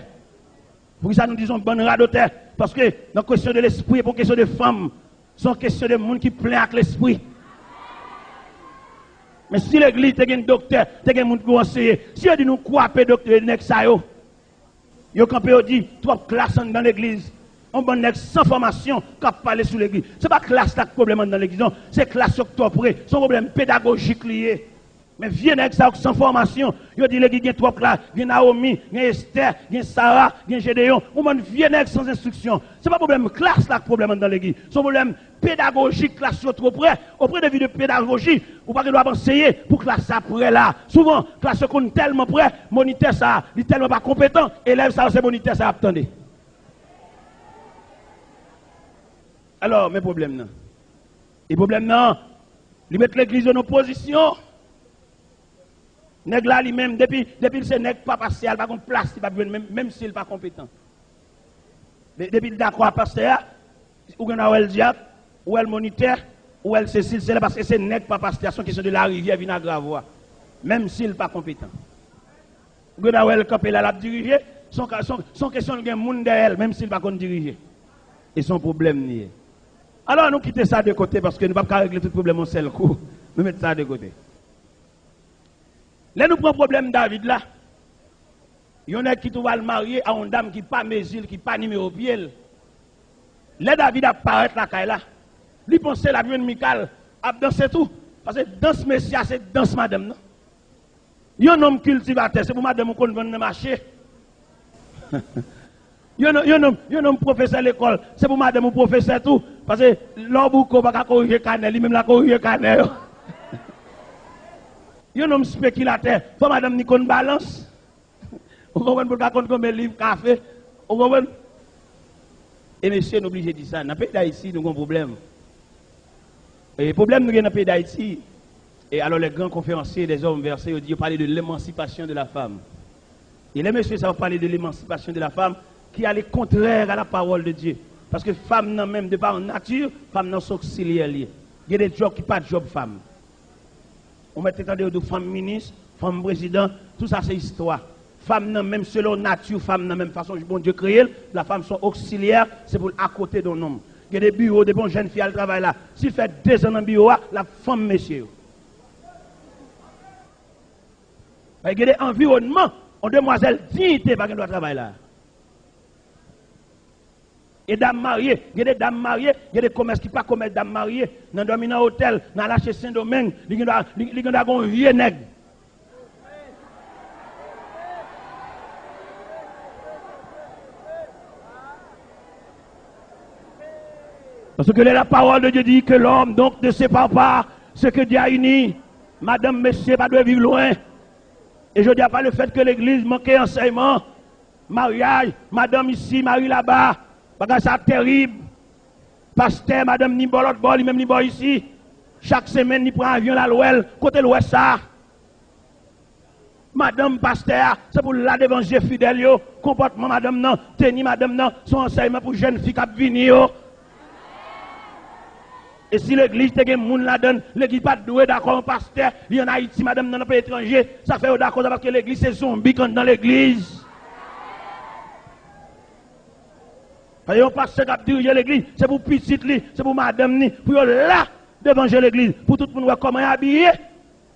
Poukisa nou di se on bann radotè? Paske nan kesyon de lespri, e pa kesyon de fanm. Se on kesyon de moun ki plen ak lespri. Men si legliz te gen doktè, te gen moun pou anseye. Si yo di nou kwape doktè, nèg sa yo, yo kanpe, yo di, twòp klas anndan legliz. On bann nèg san fòmasyon k ap pale sou legliz. Se pa klas la k pwoblèm anndan legliz, non. Se klas yo k twò pre. Se on pwoblèm pedagojik li ye. Men vye nèg sa yo k san fòmasyon, yo di legliz gen twòp klas. Gen Nawomi, gen Estè, gen Sara, gen Jedeyon. On bann vye nèg san enstriksyon. Se pa pwoblèm klas la k pwoblèm anndan legliz. Se on pwoblèm pedagojik, klas yo twò pre. Au point de vue de pédagogie, ou pa gen dwa ap anseye pou klas sa prè la. Souvan, klas yo konn tèlman prè, monitè sa, li tèlman pa konpetan, elèv sa yo se monitè sa y ap tande. Alò, men pwoblèm nan. E pwoblèm nan, li met legliz yo nan pozisyon. Nèg la, li menm, depi, depi l se nèg pa pastè a, li pa gon plas li p ap jwenn, menm, menm si l pa konpetan. De-, depi l dakò a pastè a, ou gen dwa wè l dyab, ou wè l monitè, ou wè l sesi, l sela, paske se nèg pa pastè a, se yon kesyon de larivyè vin a gravwa, menm si l pa konpetan. Ou gen dwa wè l kanpe la, l ap dirije, se yon ka-, se yon, se yon kesyon l gen moun dèyè l, menm si l pa konn dirije. E se yon pwoblèm li ye. Alò, nou kite sa de kote, paske nou p ap ka regle tout pwoblèm yon sèl kou. Nou met sa de kote. Lè nou pran pwoblèm David la, yon nèg ki twouve al marye a yon dam ki pa mezi l, ki pa nimewo pye l. Lè David ap parèt lakay la, li panse l ap jwenn Mikal ap danse tou. Paske dans mesye a se dans madanm nan. Yon nonm kiltivatè, se pou madanm ou konn vann nan mache. Yon nonm, yon nonm, yon nonm pwofesè lekòl, se pou madanm ou pwofesè tou. Paske lè w bouke, w pa ka korije kanè, li menm l a korije kanè yo. Yon nonm spekilatè, fò madanm ni konn balans. Ou konprann, pou l ka konn konbyen liv kafe. Ou konprann? E mesye, nou blije di sa. Nan peyi Dayiti, nou gon pwoblèm. E pwoblèm nou gen nan peyi Dayiti, e alò, les grands conférenciers, les hommes versés, yo di, yo pale de l'émancipation de la femme. E lè mesye sa yo pale de l'émancipation de la femme, ki ale kontrè a la parole de Dieu. Paske fanm nan menm, de par nature, fanm nan se oksilyè li ye. Gen de djòb ki pa djòb fanm. Ou mèt te tande yo di w fanm minis, fanm prezidan, tout sa se istwa. Fanm nan menm, selon nati fanm nan menm, fason Bondye kreye l, la femme son auxiliaire, se pou l akote de yon nonm. Gen de biwo, depi yon jèn fi al travay la, si l fè dezan nan biwo a, l ap fanm mesye yo. Paske gen de anviwònman, yon demwazèl diyite pa gen dwa travay la. E dam marye, gen de dam marye, gen de komès ki pa komès dam marye. Nan dòmi nan otèl, nan al achte Sendomeng, li gen dwa, li, li gen dwa gon vye nèg. Parce que la parole de Dieu dit que l'homme donc ne sépare pas ce que Dieu a uni. Madanm, mesye pa dwe viv lwen. E jodi a, pa le fèt ke legliz manke ansèyman, maryaj, madanm isi, mari laba, bagay sa tèrib. Pastè, madanm ni bò lòt bò, li menm ni bò isi. Chak semèn, li pran avyon, l al wè l. Kote l wè sa? Madanm pastè a, se pou l la devan je fidèl yo, konpòtman madanm nan, teni madanm nan, se yon ansèyman pou jèn fi k ap vini yo. E si legliz te gen moun ladan l, legliz pa t dwe dakò yon pastè, li ann Ayiti, madanm nan nan peyi etranje, sa fè yo dakò sa, paske legliz se zonbi k anndan legliz. Paske yon pastè k ap dirije legliz, se pou pitit li, se pou madanm ni, pou yo la devan je legliz, pou tout moun wè kòman y abiye,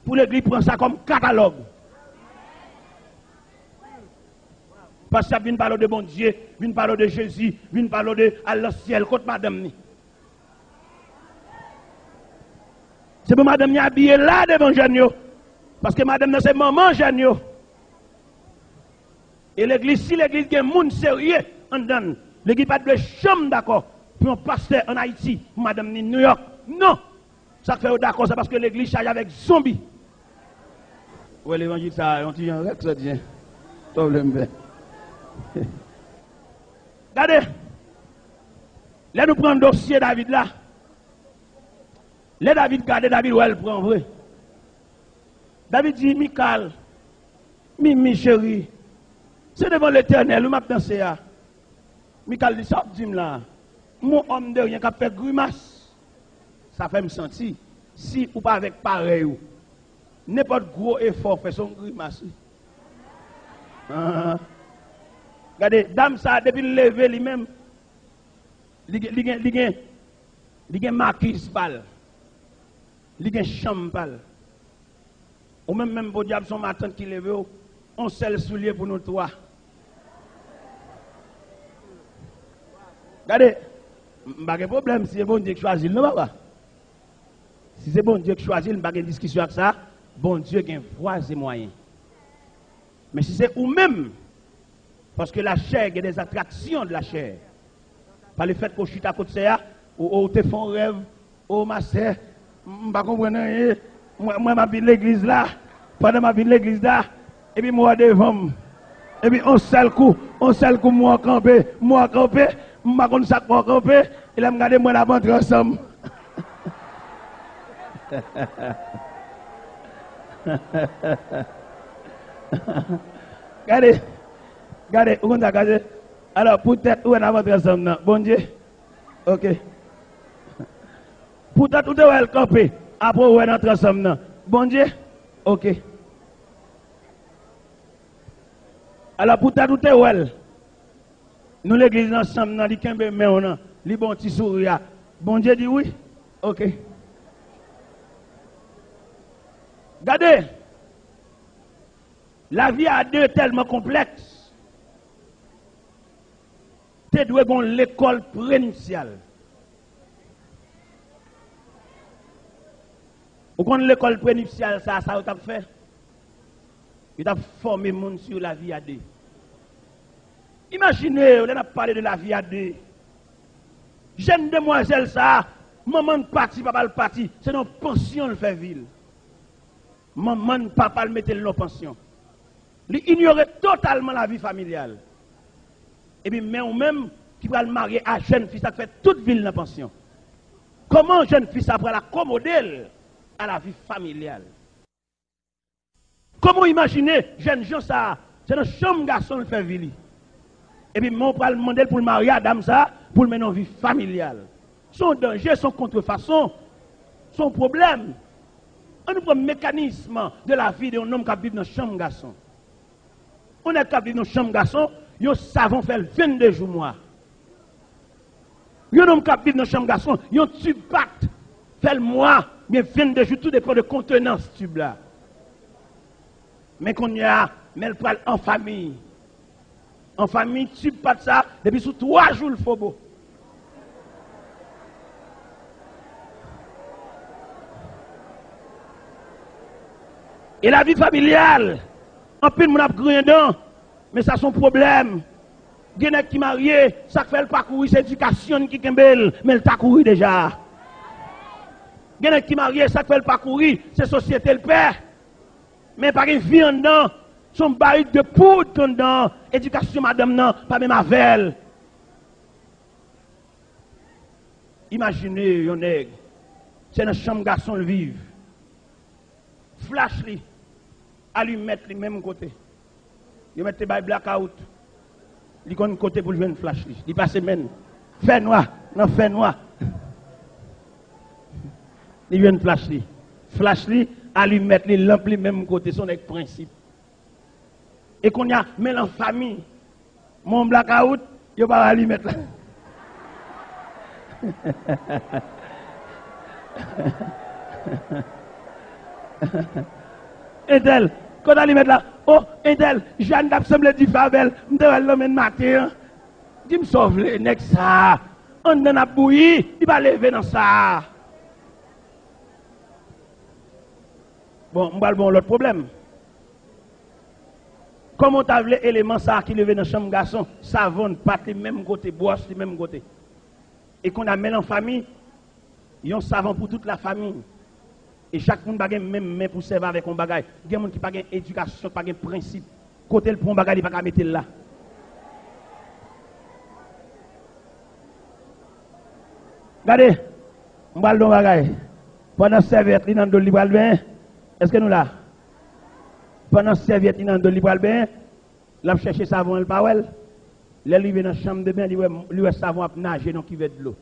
pou legliz pran sa kòm katalòg. Pastè ap vin pale w de Bondye, vin pale w de Jezi, vin pale w de al nan syèl. Kot madanm ni? Se pou madanm ni abiye la devan jèn yo. Paske madanm nan se manman jèn yo. E legliz, si legliz gen moun serye anndan l, legliz pa t dwe janm dakò pou yon pastè ann Ayiti, pou madanm ni Nouyòk. Non! Sa k fè yo dakò, se paske legliz chaje avèk zonbi. Ou wè levanjil sa a, yon ti jan rèk sòti, en. Pwoblèm fè. Gade, lè nou pran dosye David la, lè David gade, David wè l pran vre. David di, Mikal, Mimi cheri, se devan Letènèl wi m ap danse a. Mikal di, sa w ap di m la a? M yon òm de ryen k ap fè grimas. Sa fè m santi, si ou pa avèk parèy ou, nenpòt gwo efò w fè, se yon grimas wi. Ah. Gade, dam sa a, depi l leve li menm, li gen, li gen, li gen, li gen makiz pa l. Li gen chanm pa l. Ou menm, menm podyab, se yon matant ki leve w, yon sèl soulye pou nou twa. Gade, m pa gen pwoblèm si se Bondye k chwazi l, non, papa. Si se Bondye k chwazi l, m pa gen diskisyon ak sa. Bondye gen vwa e mwayen. Men si se ou menm, paske lachè gen des attractions de la chair. Pa le fèt ke w chita kot sè a, ou, ou te fè yon rèv, o ma sè, m, m pa konprann anyen. Mwen, mwen m ap vin legliz la, pandan m ap vin legliz la, epi m wè w devan m. Epi yon sèl kou, yon sèl kou m wè w kanpe, m wè w kanpe, m pa konn sa k fè w kanpe, e lè m gade mwen n ap antre ansanm. Gade, gade, ou konn sa, gade. Alò, poutèt ou wè n ap antre ansanm nan, Bondye? Ok. Poutèt ou te wè l kanpe, apre ou wè n antre ansanm nan, Bondye? Ok. Alò, poutèt ou te wè l, nou legliz nan ansanm nan, li kenbe men w nan, li ba w ti souri a, Bondye di wi? Ok. Gade, lavi a de tèlman konplèks. Te dwe gen yon lekòl prenipsyal. Ou konn lekòl prenipsyal sa, sa yo t ap fè? Yo t ap fòme moun sou lavi a de. Imajine w, lè n ap pale de lavi a de. Jèn demwazèl sa a, manman l pati, papa l pati, se nan pansyon l fè vi l. Manman l, papa l mete l nan pansyon. Li inyore totalman lavi familyal. Epi men ou menm ki pral marye a jèn fi sa k fè tout vi l nan pansyon. Kòman jèn fi sa pral akomode l a lavi familyal? Kòman w imajine jèn jan sa a, se nan chanm gason l fè vi li? Epi men w pral mande l pou l marye a dam sa a, pou l mennen yon vi familyal. Se yon danje, se yon kontrefason, se yon pwoblèm. Ann nou pran mekanism de lavi de yon nonm k ap viv nan chanm gason. Yon nèg k ap viv nan chanm gason, yon savon fè l vennde jou mwa. Yon nonm k ap viv nan chanm gason, yon tib pat fè l mwa, byen vennde jou, tou depann de kontenans tib la. Men kounye a, men l pral an fanmi. An fanmi, tib pat sa, depi sou twa jou l fobo. E lavi familyal, anpil moun ap griyen dan, men sa se yon pwoblèm. Gen nèg ki marye, sa k fè l pa kouri, se edikasyon n ki kenbe l, men l ta kouri deja. Gen nèg ki marye, sa k fè l pa kouri, se sosyete l pè. Men pa gen vi anndan, se yon barik de poud k anndan, edikasyon madanm nan pa menm avè l. Imajine yon nèg, se nan chanm gason l viv. Flach li, alimèt li menm kote. Yo mèt te bay blakawout. Li konn kote pou l jwenn flach li. Li pase men l. Fènwa, nan fènwa. Li jwenn flach li. Flach li, alimèt li, lanp li menm kote. Se yon nèg prensip. E kounye a, men l an fanmi. Men yon blakawout, yo pa alimèt la. Entèl, Kote Alimèt la? O, entèl, Jàn t ap sanble dife avè l. M te wè l nan men maten an. Di m sa w vle, nèg sa a. Anndan n ap bouyi, li pa leve nan sa a. Bon, m pral ba w lòt pwoblèm. Kòman w ta vle eleman sa a ki leve nan chanm gason, savon, pat li menm kote, bwòs li menm kote? E konn a men nan fanmi, yon savon pou tout lafanmi. E chak moun pa gen menm men pou sèvi avèk yon bagay. Gen moun ki pa gen edikasyon, pa gen prensip. Kote l pran yon bagay, li pa ka mete l la. Gade, m pral di yon bagay. Pandan sèvyèt li nan do l, li pral benyen. Èske nou la? Pandan sèvyèt li nan do l, li pral benyen. L ap chèche savon an, l pa wè l. Lè l rive nan chanm de ben, li wè, li wè savon ap naje nan kivèt dlo.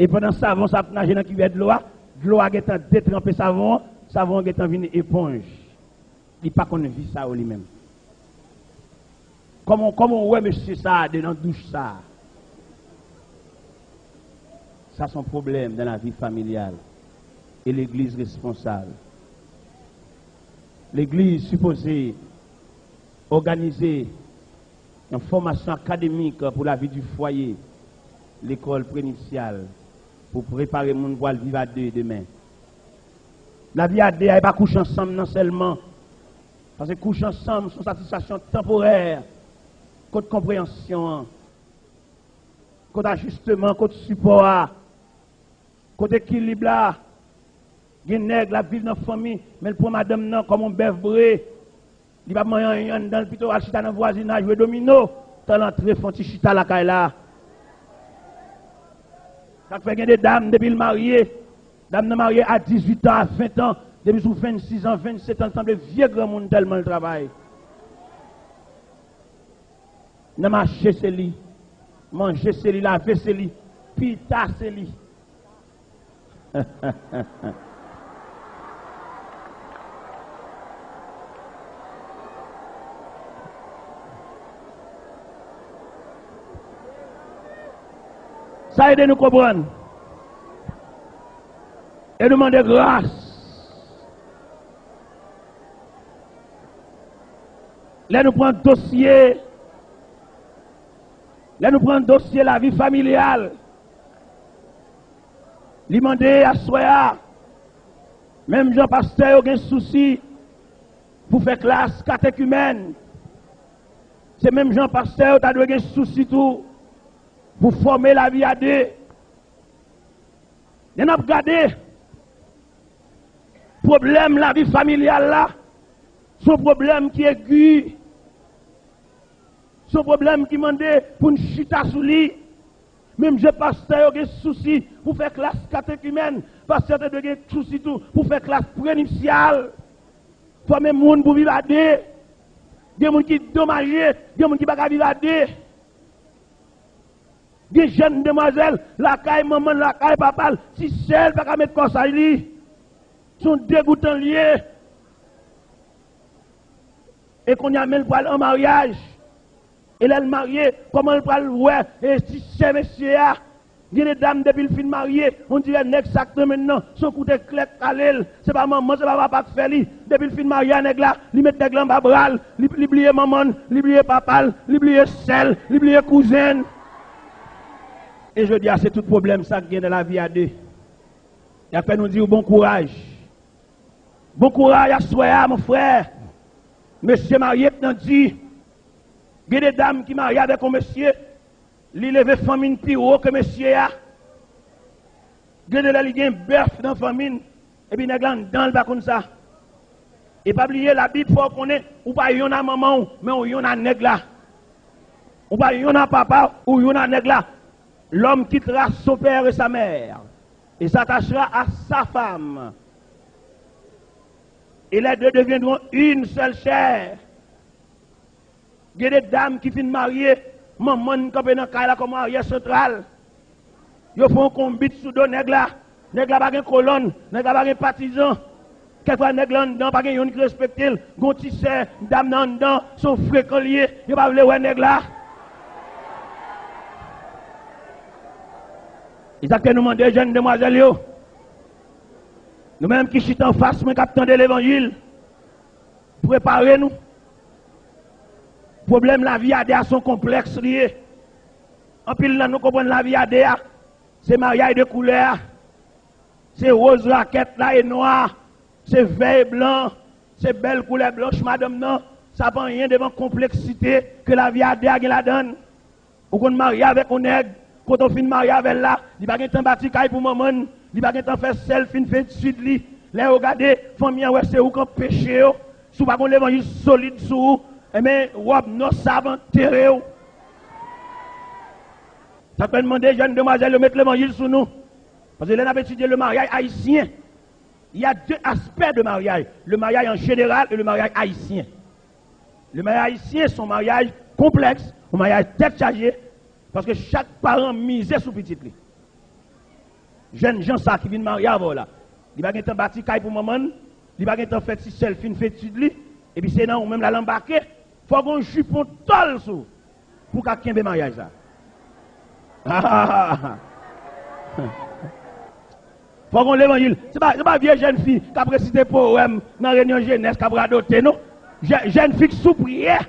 E pandan savon sa ap naje nan kivèt dlo a, dlo a gentan detranpe savon an, savon an gentan vin eponj. Li pa konn vi sa yo li menm. Kòman, kòman w wè mesye sa a de nan douch sa a? Sa se yon pwoblèm dans la vie familiale. E legliz responsab. Legliz sipoze òganize yon fòmasyon akademik pou lavi di fwaye, lekòl prenipsyal, pou prepare moun pou al viv a de demen. Lavi a de a, e pa kouche ansanm nan sèlman. Paske kouche ansanm se yon satisfaksyon tanporè. Kot konpreyansyon an? Kot ajisteman? Kot sipò a? Kot ekilib la? Gen nèg l ap viv nan fanmi, men l pran madanm nan kòm yon bèf bre. Li p ap manyen anyen anndan l, pito al chita nan vwazinaj jwe domino, tan l antre fè yon ti chita lakay la. Sa k fè gen de dam depi l marye, dam nan marye a dizuit an, a ven an, depi sou vennsis an, vennset an, l sanble vye granmoun tèlman l travay. Nan mache se li, manje se li, lave se li, pita se li. Sa ede nou konprann. E nou mande gras. Lè nou pran dosye, lè nou pran dosye lavi familyal, li mande aswè a, menm jan pastè yo gen sousi pou fè klas katekimèn, se menm jan pastè yo ta dwe gen sousi tou pou fòme lavi a de. Lè n ap gade pwoblèm lavi familyal la, se yon pwoblèm ki egi, se yon pwoblèm ki mande pou n chita sou li. Menm jan pastè yo gen sousi pou fè klas katekimèn, pastè yo te dwe gen sousi tou pou fè klas prenipsyal. Fòme moun pou viv a de. Gen moun ki domaje, gen moun ki pa ka viv a de. Gen jèn demwazèl lakay manman l, lakay papa l, ti sè l pa ka met kò sa li. Se yon degoutan l ye. E kounye a, men l pral an maryaj. E lè l marye, kòman l pral wè e ti sè mesye a? Gen de dam, depi l fin marye, on dirè nèg sa k nan men l nan, se yon kout eklè k kale l. Se pa manman, se pa papa k fè li. Depi l fin marye a nèg la, li met nèg la anba bra l, li, li bliye manman l, li bliye papa l, li bliye sè l, li bliye kouzen l. E jodi a, se tout pwoblèm sa k gen nan lavi a de. Y ap fè nou di w bon kouraj. Bon kouraj aswè a, mon frè. Mesye marye k nan di. Gen de dam ki marye avèk yon mesye, li leve fanmi n pi wo ke mesye a. Gen de lè li gen bèf nan fanmi n, epi nèg la anndan l pa konn sa. E pa bliye, Labib fè w konnen, ou pa yonn a manman w, men ou yonn a nèg la. Ou pa yonn a papa w, ou yonn a nèg la. L'homme quittera son père et sa mère, et s'attachera à sa femme, et les deux deviendront une seule chair. Gen de dam ki fin marye, manman n kanpe nan kay la kòm aryè santral. Yo fè yon konbit sou do nèg la. Nèg la pa gen kolòn, nèg la pa gen patizan. Kèk fwa nèg la anndan pa gen yonn ki respekte l. Gon ti sè, dam nan anndan, se yon frekan l ye. Yo pa vle wè nèg la. E sa k fè nou mande jèn demwazèl yo, Nou menm ki chita anfas mwen k ap tande levanjil, prepare nou. Pwoblèm lavi a de a se yon konplèks li ye. Anpil nan nou konprann lavi a de a se maryaj de koulè a. Se woz rakèt la e nwa, se vè e blan, se bèl koulè blanch madanm nan. Sa pa anyen devan konpleksite ke lavi a de a gen ladan l. Ou konn marye avèk yon nèg, kote w fin marye avè l la, li pa gen tan bati kay pou manman l, li pa gen tan fè sè l fin fè etid li. Lè yo gade, fanmi an wè se ou k anpeche yo. Si w pa gen yon levanjil solid sou ou, enben, wòb nòs sa ap antere w. Sa k fè n mande jèn demwazèl yo met levanjil sou nou. Paske lè n ap etidye le maryaj ayisyen, il y a deux aspects de mariage, le mariage en général et le mariage haïtien. Le maryaj ayisyen se yon maryaj konplèks, yon maryaj tèt chaje, paske chak paran mize sou pitit li. Jèn jan sa ki vin marye avè w la, li pa gen tan bati kay pou manman l, li pa gen tan fè ti sè l fin fè etid li, epi se nan ou menm l al anbake, fò w gen yon jipon tòl sou ou pou w ka kenbe maryaj sa. Fò w gen levanjil. Se pa, se pa vye jèn fi k ap resite powèm nan reyinyon jenès k ap radote, non. Jè- Jèn fi k sou priyè.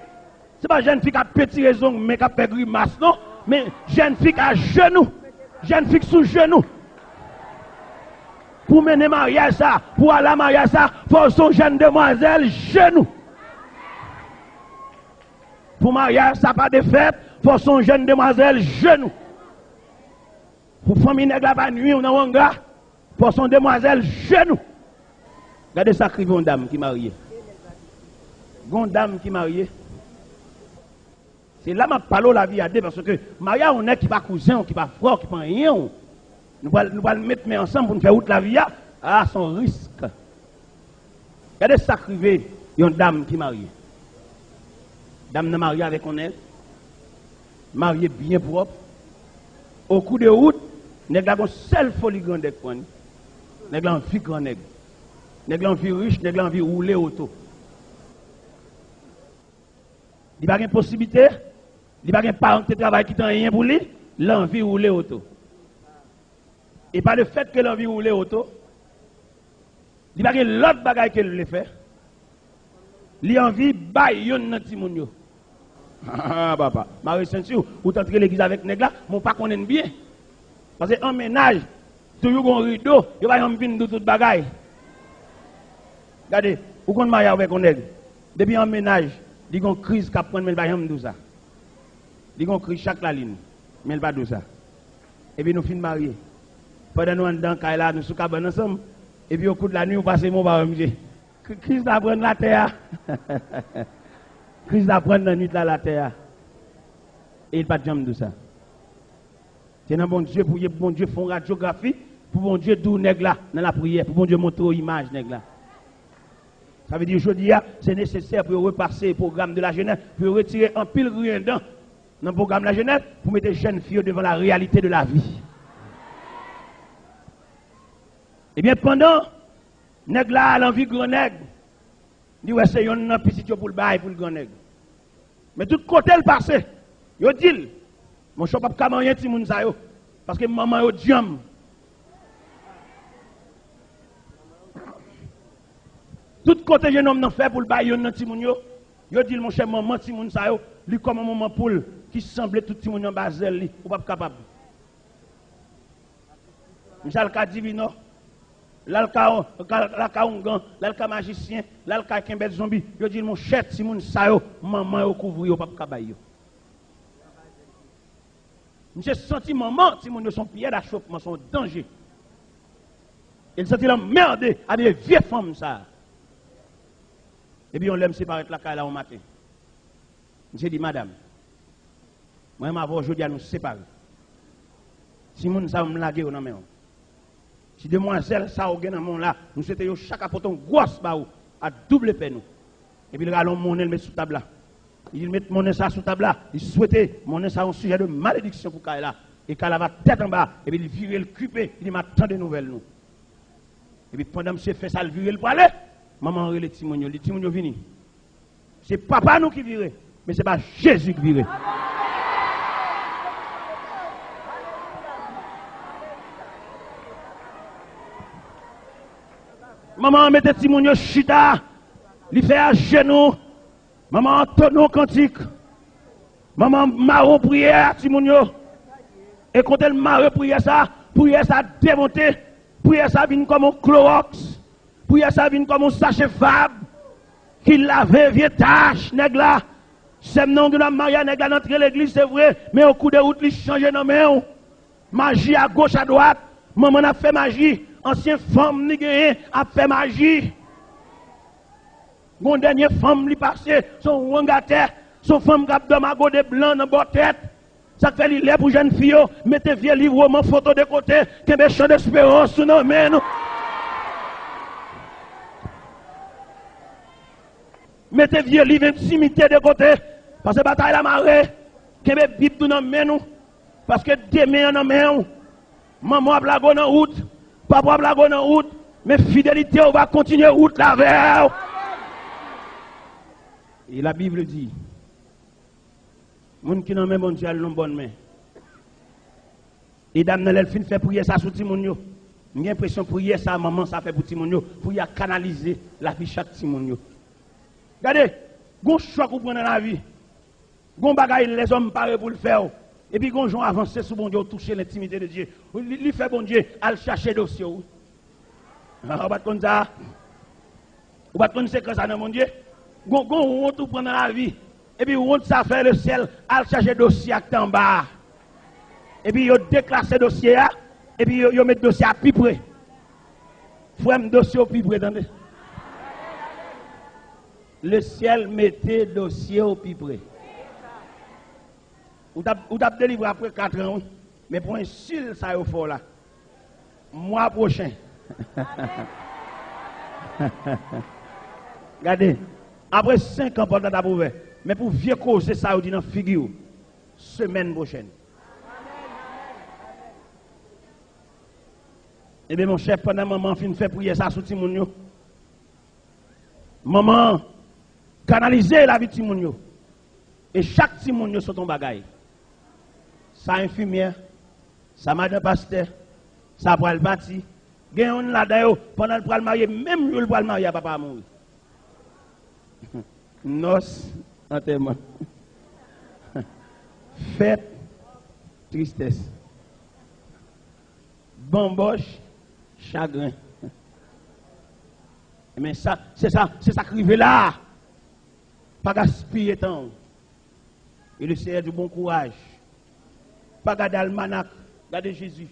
Se pa jèn fi k ap petire zong men k ap fè grimas, non. Men jèn fi k ajenou. Jèn fi k sou jenou. Pou mennen maryaj sa, pou al a maryaj sa, fò w se yon jèn demwazèl jenou. Pou maryaj sa pa defèt, fò w se yon jèn demwazèl jenou. Pou fanmi nèg la pa nwi w nan wanga, fò w se yon demwazèl jenou. Gade sa k rive yon dam ki marye. Gon dam ki marye. Se la m ap pale w lavi a de, paske marye a yon nèg ki pa kouzen w, ki pa frè w, ki pa anyen w. Nou pral, nou pral met men ansanm pou n fè wout lavi a. A, se yon risk. Gade sa k rive yon dam ki marye. Dam nan marye avèk yon nèg, marye byen pwòp. Okou de wout, nèg la gon sèl foli grandèg pran li. Nèg la anvi grannèg. Nèg la anvi rich, nèg la anvi woule oto. Li pa gen posiblite, li pa gen paran ki te travay ki te anyen pou li, l anvi woule oto. E pa lefètke l anvi woule oto, li pa gen lòt bagay ke l vle fè. Li anvi bay yonn nan timoun yo. Ah, papa, mare senti w, ou t antre legliz avèk nèg la, men w pa konnen l byen. Paske an mennaj, toujou gon rido, yo pa janm fin di w tout bagay. Gade, ou konn marye avèk yon nèg, depi an mennaj, li gon kriz k ap pran l, men l pa janm di w sa. Li gon kriz chak lalin, men l pa di w sa. Epi nou fin marye. Pandan nou anndan kay la, nou sou kabann ansanm. Epi okou de lanwi, ou pase men w pa wè misye. Kri- Kriz la pran latè a. Kriz la pran nan nwit la latè a. E li pa t janm di w sa. Se nan Bondye pou ye, pou Bondye fè yon radyografi, pou Bondye di w nèg la nan lapriyè, pou Bondye montre w imaj nèg la. Sa vle di jodi a, se nesesè pou yo repase pwogram de lajenès, pou yo retire anpil griyen dan nan pwogram lajenès, pou mete jèn fi yo devan la reyalite de lavi. Ebyen, pandan nèg la al anvi grannèg, li wè se yonn nan pitit yo pou l bay pou l grannèg. Men tout kote l pase, yo di l, monchè, w p ap ka manyen timoun sa yo, paske manman yo dyanm. Tout kote jennonm nan fè pou l bay yonn nan timoun yo, yo di l, monchè, manman timoun sa yo, li kòm yon manman poul ki sanble tout timoun yo anba zèl li, ou p ap kapab. Misye al ka divinò, l al ka, ka, l al ka oungan, l al ka majisyen, l al ka kenbèt zonbi. Yo di l, monchè, timoun sa yo, manman yo kouvri yo, p ap ka bay yo. Misye santi manman timoun yo se yon pyè dachopman, se yon danje. E l santi l anmède avèk vye fanm sa a. Epi yon lè, misye parèt lakay la yon maten. Misye di, madanm, mwen menm avè w jodi a nou separe. Timoun sa yo m lage yo nan men w. Ti demwazèl sa yo gen nan men w la, nou swete yo chak ap pote yon gwòs ba ou, a doub lepè nou. Epi l rale yon monnen l met sou tab la. Li di l met monnen sa sou tab la. Li swete monnen sa yon sijè de malediksyon pou kay la. E kay la va tèt anba. Epi li vire l kipe. Li di m a tande nouvèl nou. Epi pandan misye fè sa l vire l prale, manman an rele timoun yo. Li di timoun yo vini. Se papa nou ki vire, men se pa Jezi ki vire. Manman an mete timoun yo chita. Li fè ajenou. Manman an antonnen yon kantik. Manman an mare yon priyè a timoun yo. E kote l mare priyè sa, priyè sa demonte. Priyè sa vin kòm yon klowòks. Priyè sa vin kòm yon sache fab ki lave vye tach nèg la. Sè m nan, ou gen dwa marye a nèg la nan tre legliz, se vre, men o kou de wout li chanje nan men w. Maji agoch adwat, manman n ap fè maji, ansyen fanm li genyen ap fè maji. Gon dènye fanm li pase, se yon wangatè, se yon fanm k ap dòmi a gode blan nan bò tèt. Sa k fè li lè pou jèn fi yo mete vye liv, woman, foto de kote, kenbe chan desperans ou nan men nou. Mete vye liv entimite de kote, paske batay la mare, kenbe Bib nou nan men nou, paske demen an nan men w. Manman w ap lage w nan wout, papa w ap lage w nan wout, men fidelite w va kontinye wout la avè w. E la Bible di, moun ki nan men Bondye al nan bòn men. E dam nan, lè l fin fè priyè sa sou timoun yo, m gen enpresyon priyè sa manman sa fè pou timoun yo, priyè a kanalize lavi chak timoun yo. Gade, gon chòk ou pran nan lavi, gon bagay lèzòm pare pou l fè w, epi gon jan w avanse sou Bondye, ou touche lentimite de Dye. Li, li fè Bondye al chache dosye w. Ah, ou pa t konn sa? Ou pa t konn sekrè sa nan Bondye? Gon, gon wont ou pran nan lavi, epi wont sa fè lesyèl al chache dosye ak t anba a. Epi yo deklase dosye a, epi yo, yo met dosye a pi pre. Frè m, dosye w pi pre, tande. Lesyèl mete dosye w pi pre. Ou t ap, ou t ap delivre apre kat an, wi. Men pwen sil sa yo fè w la. Mwa pwochen. Gade, apre senk an pòt la t ap ouvè. Men pou vye koze sa yo di nan figi w, semèn pwochèn. Ebyen, monchè, pandan manman an fin fè priyè sa sou timoun yo, manman an kanalize lavi timoun yo. E chak timoun yo sot yon bagay. Sa enfimyè, sa madan pastè, sa pral pati. Gen youn ladan yo, pandan l pral marye, menm jou l pral marye a, papa a mouri. Nòs, antèman. Fèt, tristès. Banbòch, chagren. Men sa, se sa, se sa k rive la. Pa gaspiye tan w. E le Seyè di w bon kouraj. Pa gade almanak, gade Jezi.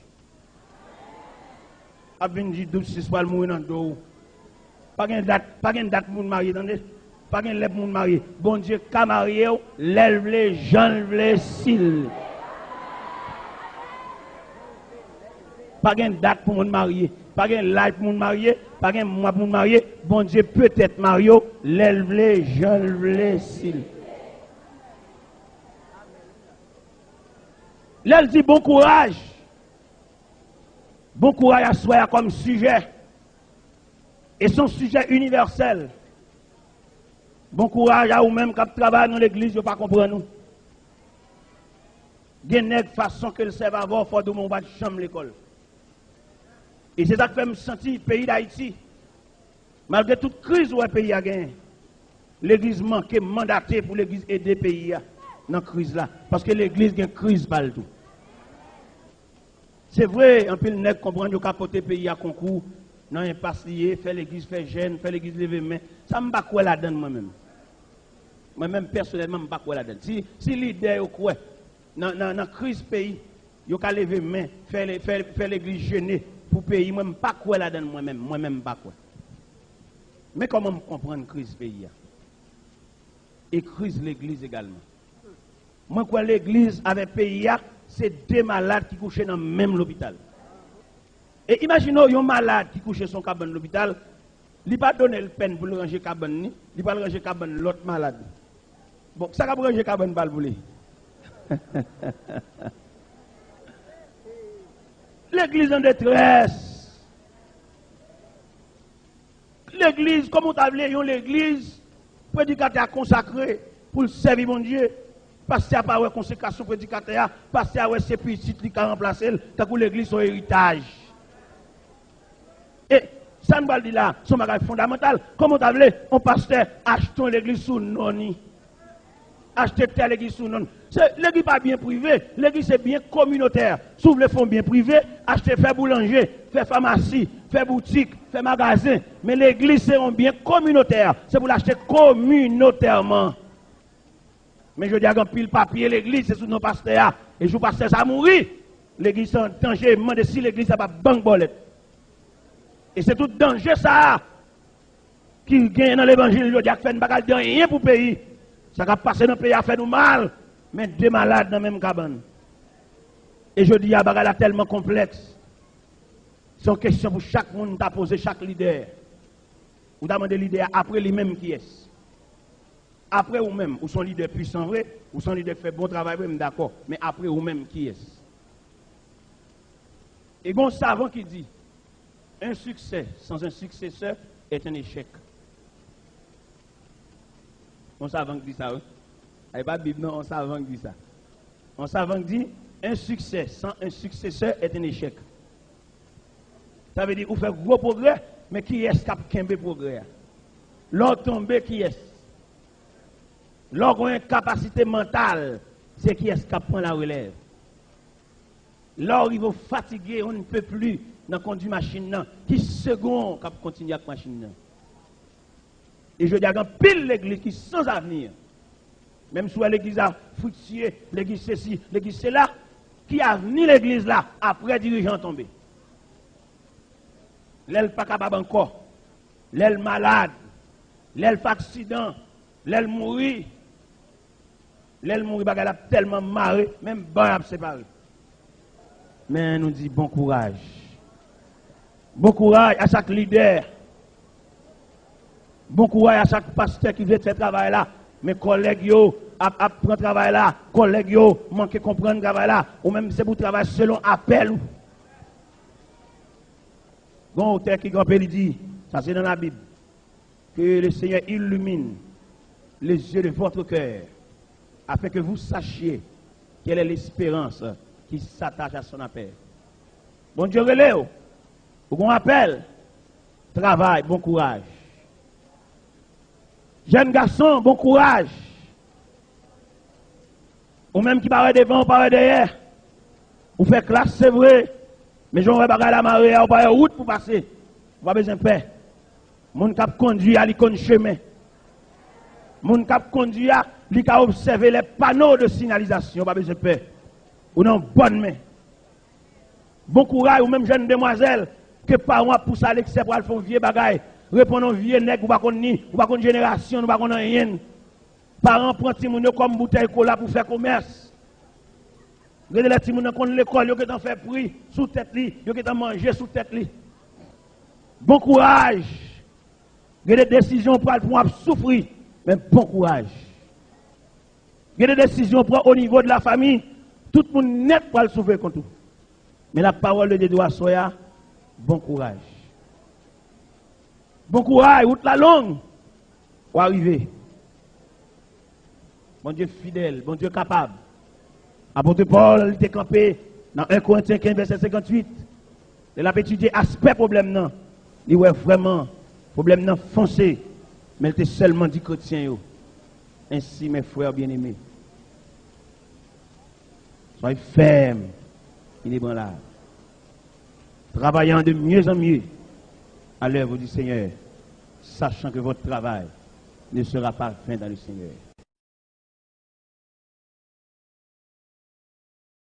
Ap vin di dout sis pral mouri nan do w. Pa gen dat, pa gen dat pou moun marye, tande. Pa gen lè pou moun marye. Bondye ka marye w lè l vle, jan l vle, si l vle. Pa gen dat pou moun marye. Pa gen laj pou moun marye. Pa gen mwa pou moun marye. Bondye petèt marye w lè l vle, jan l vle, si l vle. Lè l di bon kouraj, bon kouraj aswè a kòm sijè. E se yon sijè inivèsèl. Bon kouraj a ou menm k ap travay nan legliz, yo pa konprann ou. Gen nèg, fason ke l sèvi avè w, fò w di w, men ou pa t janm lekòl. E se sa k fè m santi peyi Dayiti, malgre tout kriz ou wè peyi a genyen, legliz manke mandate pou legliz ede peyi a nan kriz la. Paske legliz gen kriz pa l tou. Se vre, anpil nèg konprann yo ka pote peyi a konkou nan enpas li ye, fè legliz fè jèn, fè legliz leve men. Sa m pa kwè ladann mwen menm. Mwen menm pèsonèlman, m pa kwè ladann. Si, si lidè yo kwè nan, nan, nan kriz peyi, yo ka leve men, fè le-, fè, fè legliz jene pou peyi. Mwen, m pa kwè ladann mwen menm. Mwen menm, m pa kwè. Men kòman m konprann kriz peyi a. E kriz legliz egalman. Mwen kwè legliz avèk peyi a, se de malad ki kouche nan menm lopital. E imajine w yon malad ki kouche sou yon kabann lopital, li pa donnen l pèn pou l ranje kabann li, li pral ranje kabann lòt malad. Bon, sa k ap ranje kabann pa l pou li? Legliz an detrès. Legliz, kòman w ta vle yon legliz, predikatè a konsakre pou l sèvi Bondye, pastè a pa wè konsekrasyon predikatè a, pastè a wè se pitit li ka ranplase l, tankou legliz se yon eritaj. E Sa n pral di la, se yon bagay fondamantal. Kòman w ta vle yon pastè achte yon legliz sou non ni? Achte tè legliz sou non. Se, legliz pa byen prive, legliz se byen kominotè. Si w vle fè yon byen prive, achte, fè boulanje, fè famasi, fè boutik, fè magazen. Men legliz se yon byen kominotè. Se pou l achte kominotèman. Men jodi a, gen anpil papye legliz, se sou non pastè a. E jou pastè sa a mouri, legliz sa an danje. Mande si legliz sa pa bank bòlèt. E se tout danje sa a ki genyen nan levanjil jodi a k fè n pa ka di anyen pou peyi. Sa k ap pase nan peyi a fè nou mal, men de malad nan menm kabann. E jodi a, bagay la tèlman konplèks. Se yon kesyon pou chak moun ta poze, chak lidè. Ou ta mande lidè a, apre li menm, kiyès? Apre ou menm, ou se yon lidè pwisan vre, ou se yon lidè k fè bon travay vre, m dakò. Men apre ou menm, kiyès? E gen yon savan ki di, un succès sans un successeur est un échec. Yon savan ki di sa, wi. A, e pa Bib, non, yon savan ki di sa. Yon savan ki di, un succès sans un successeur est un échec. Sa vle di, ou fè gwo pwogrè, men kiyès k ap kenbe pwogrè a? Lè w tonbe, kiyès? Lè w gen yon enkapasite mantal, se kiyès k ap pran larelèv? Lè w rive w fatige, on ne peut plus nan kondwi machin nan, ki segon k ap kontinye ak machin nan? E jodi a, gen anpil legliz ki san avni. Menm si w wè legliz la friktiye, legliz sesi, legliz sela, ki avni legliz la apre dirijan an tonbe? Lè l pa kapab ankò, lè l malad, lè l fè aksidan, lè l mouri, lè l mouri, bagay la ap tèlman mare, menm ban ap separe. Men nou di bon kouraj. Bon kouraj a chak lidè. Bon kouraj a chak pastè ki vle fè travay la. Men kòlèg yo ap, ap pran travay la. Kòlèg yo manke konprann travay la. Ou menm se pou travay selon apèl ou. Gon otè ki kanpe, li di, sa se nan Labib. Que le Seigneur illumine les yeux de votre cœur, afin que vous sachiez quelle est l'espérance qui s'attache à son appel. Bondye rele w. Ou gon apèl. Travay, bon kouraj. Jèn gason, bon kouraj. Ou menm ki pa wè devan, ou pa wè dèyè. Ou fè klas, se vre. Men jan w wè bagay la mare a, ou pa wè wout pou pase. Ou pa bezwen pè. Moun k ap kondwi a, li konn chemen. Moun k ap kondwi a, li ka obsève les panneaux de signalisation. Ou pa bezwen pè. Ou nan bòn men. Bon kouraj, ou menm jèn demwazèl, ke paran w ap pouse a leksè pou al fè yon vye bagay. Reponn yon vye nèg, ou pa konn ni, ou pa konn jenerasyon, ou pa konn anyen. Paran pran timoun yo kòm boutèy kola pou fè komès. Gen de lè timoun nan konn lekòl, yo gentan fè pri sou tèt li, yo gentan manje sou tèt li. Bon kouraj! Gen de desizyon w pral pran, w ap soufri, men bon kouraj! Gen de desizyon w pran o nivo de la fami, tout moun nèt pral soufri kont ou. Men la pawòl de Dye di w aswè a, bon kouraj. Bon kouraj, wout la long. W a rive. Bondye fidèl, Bondye kapab. Apot Pòl, li te kanpe nan en Korentyen kenz, vèsè senkantuit. Lè l ap etidye aspè pwoblèm nan, li wè vrèman pwoblèm nan fonse, men l te sèlman di kretyen yo, ainsi, mes frères bien-aimés, soyez fermes, inébranlables, travaillant de mieux en mieux à l'œuvre du Seigneur, sachant que votre travail ne sera pas vain dans le Seigneur.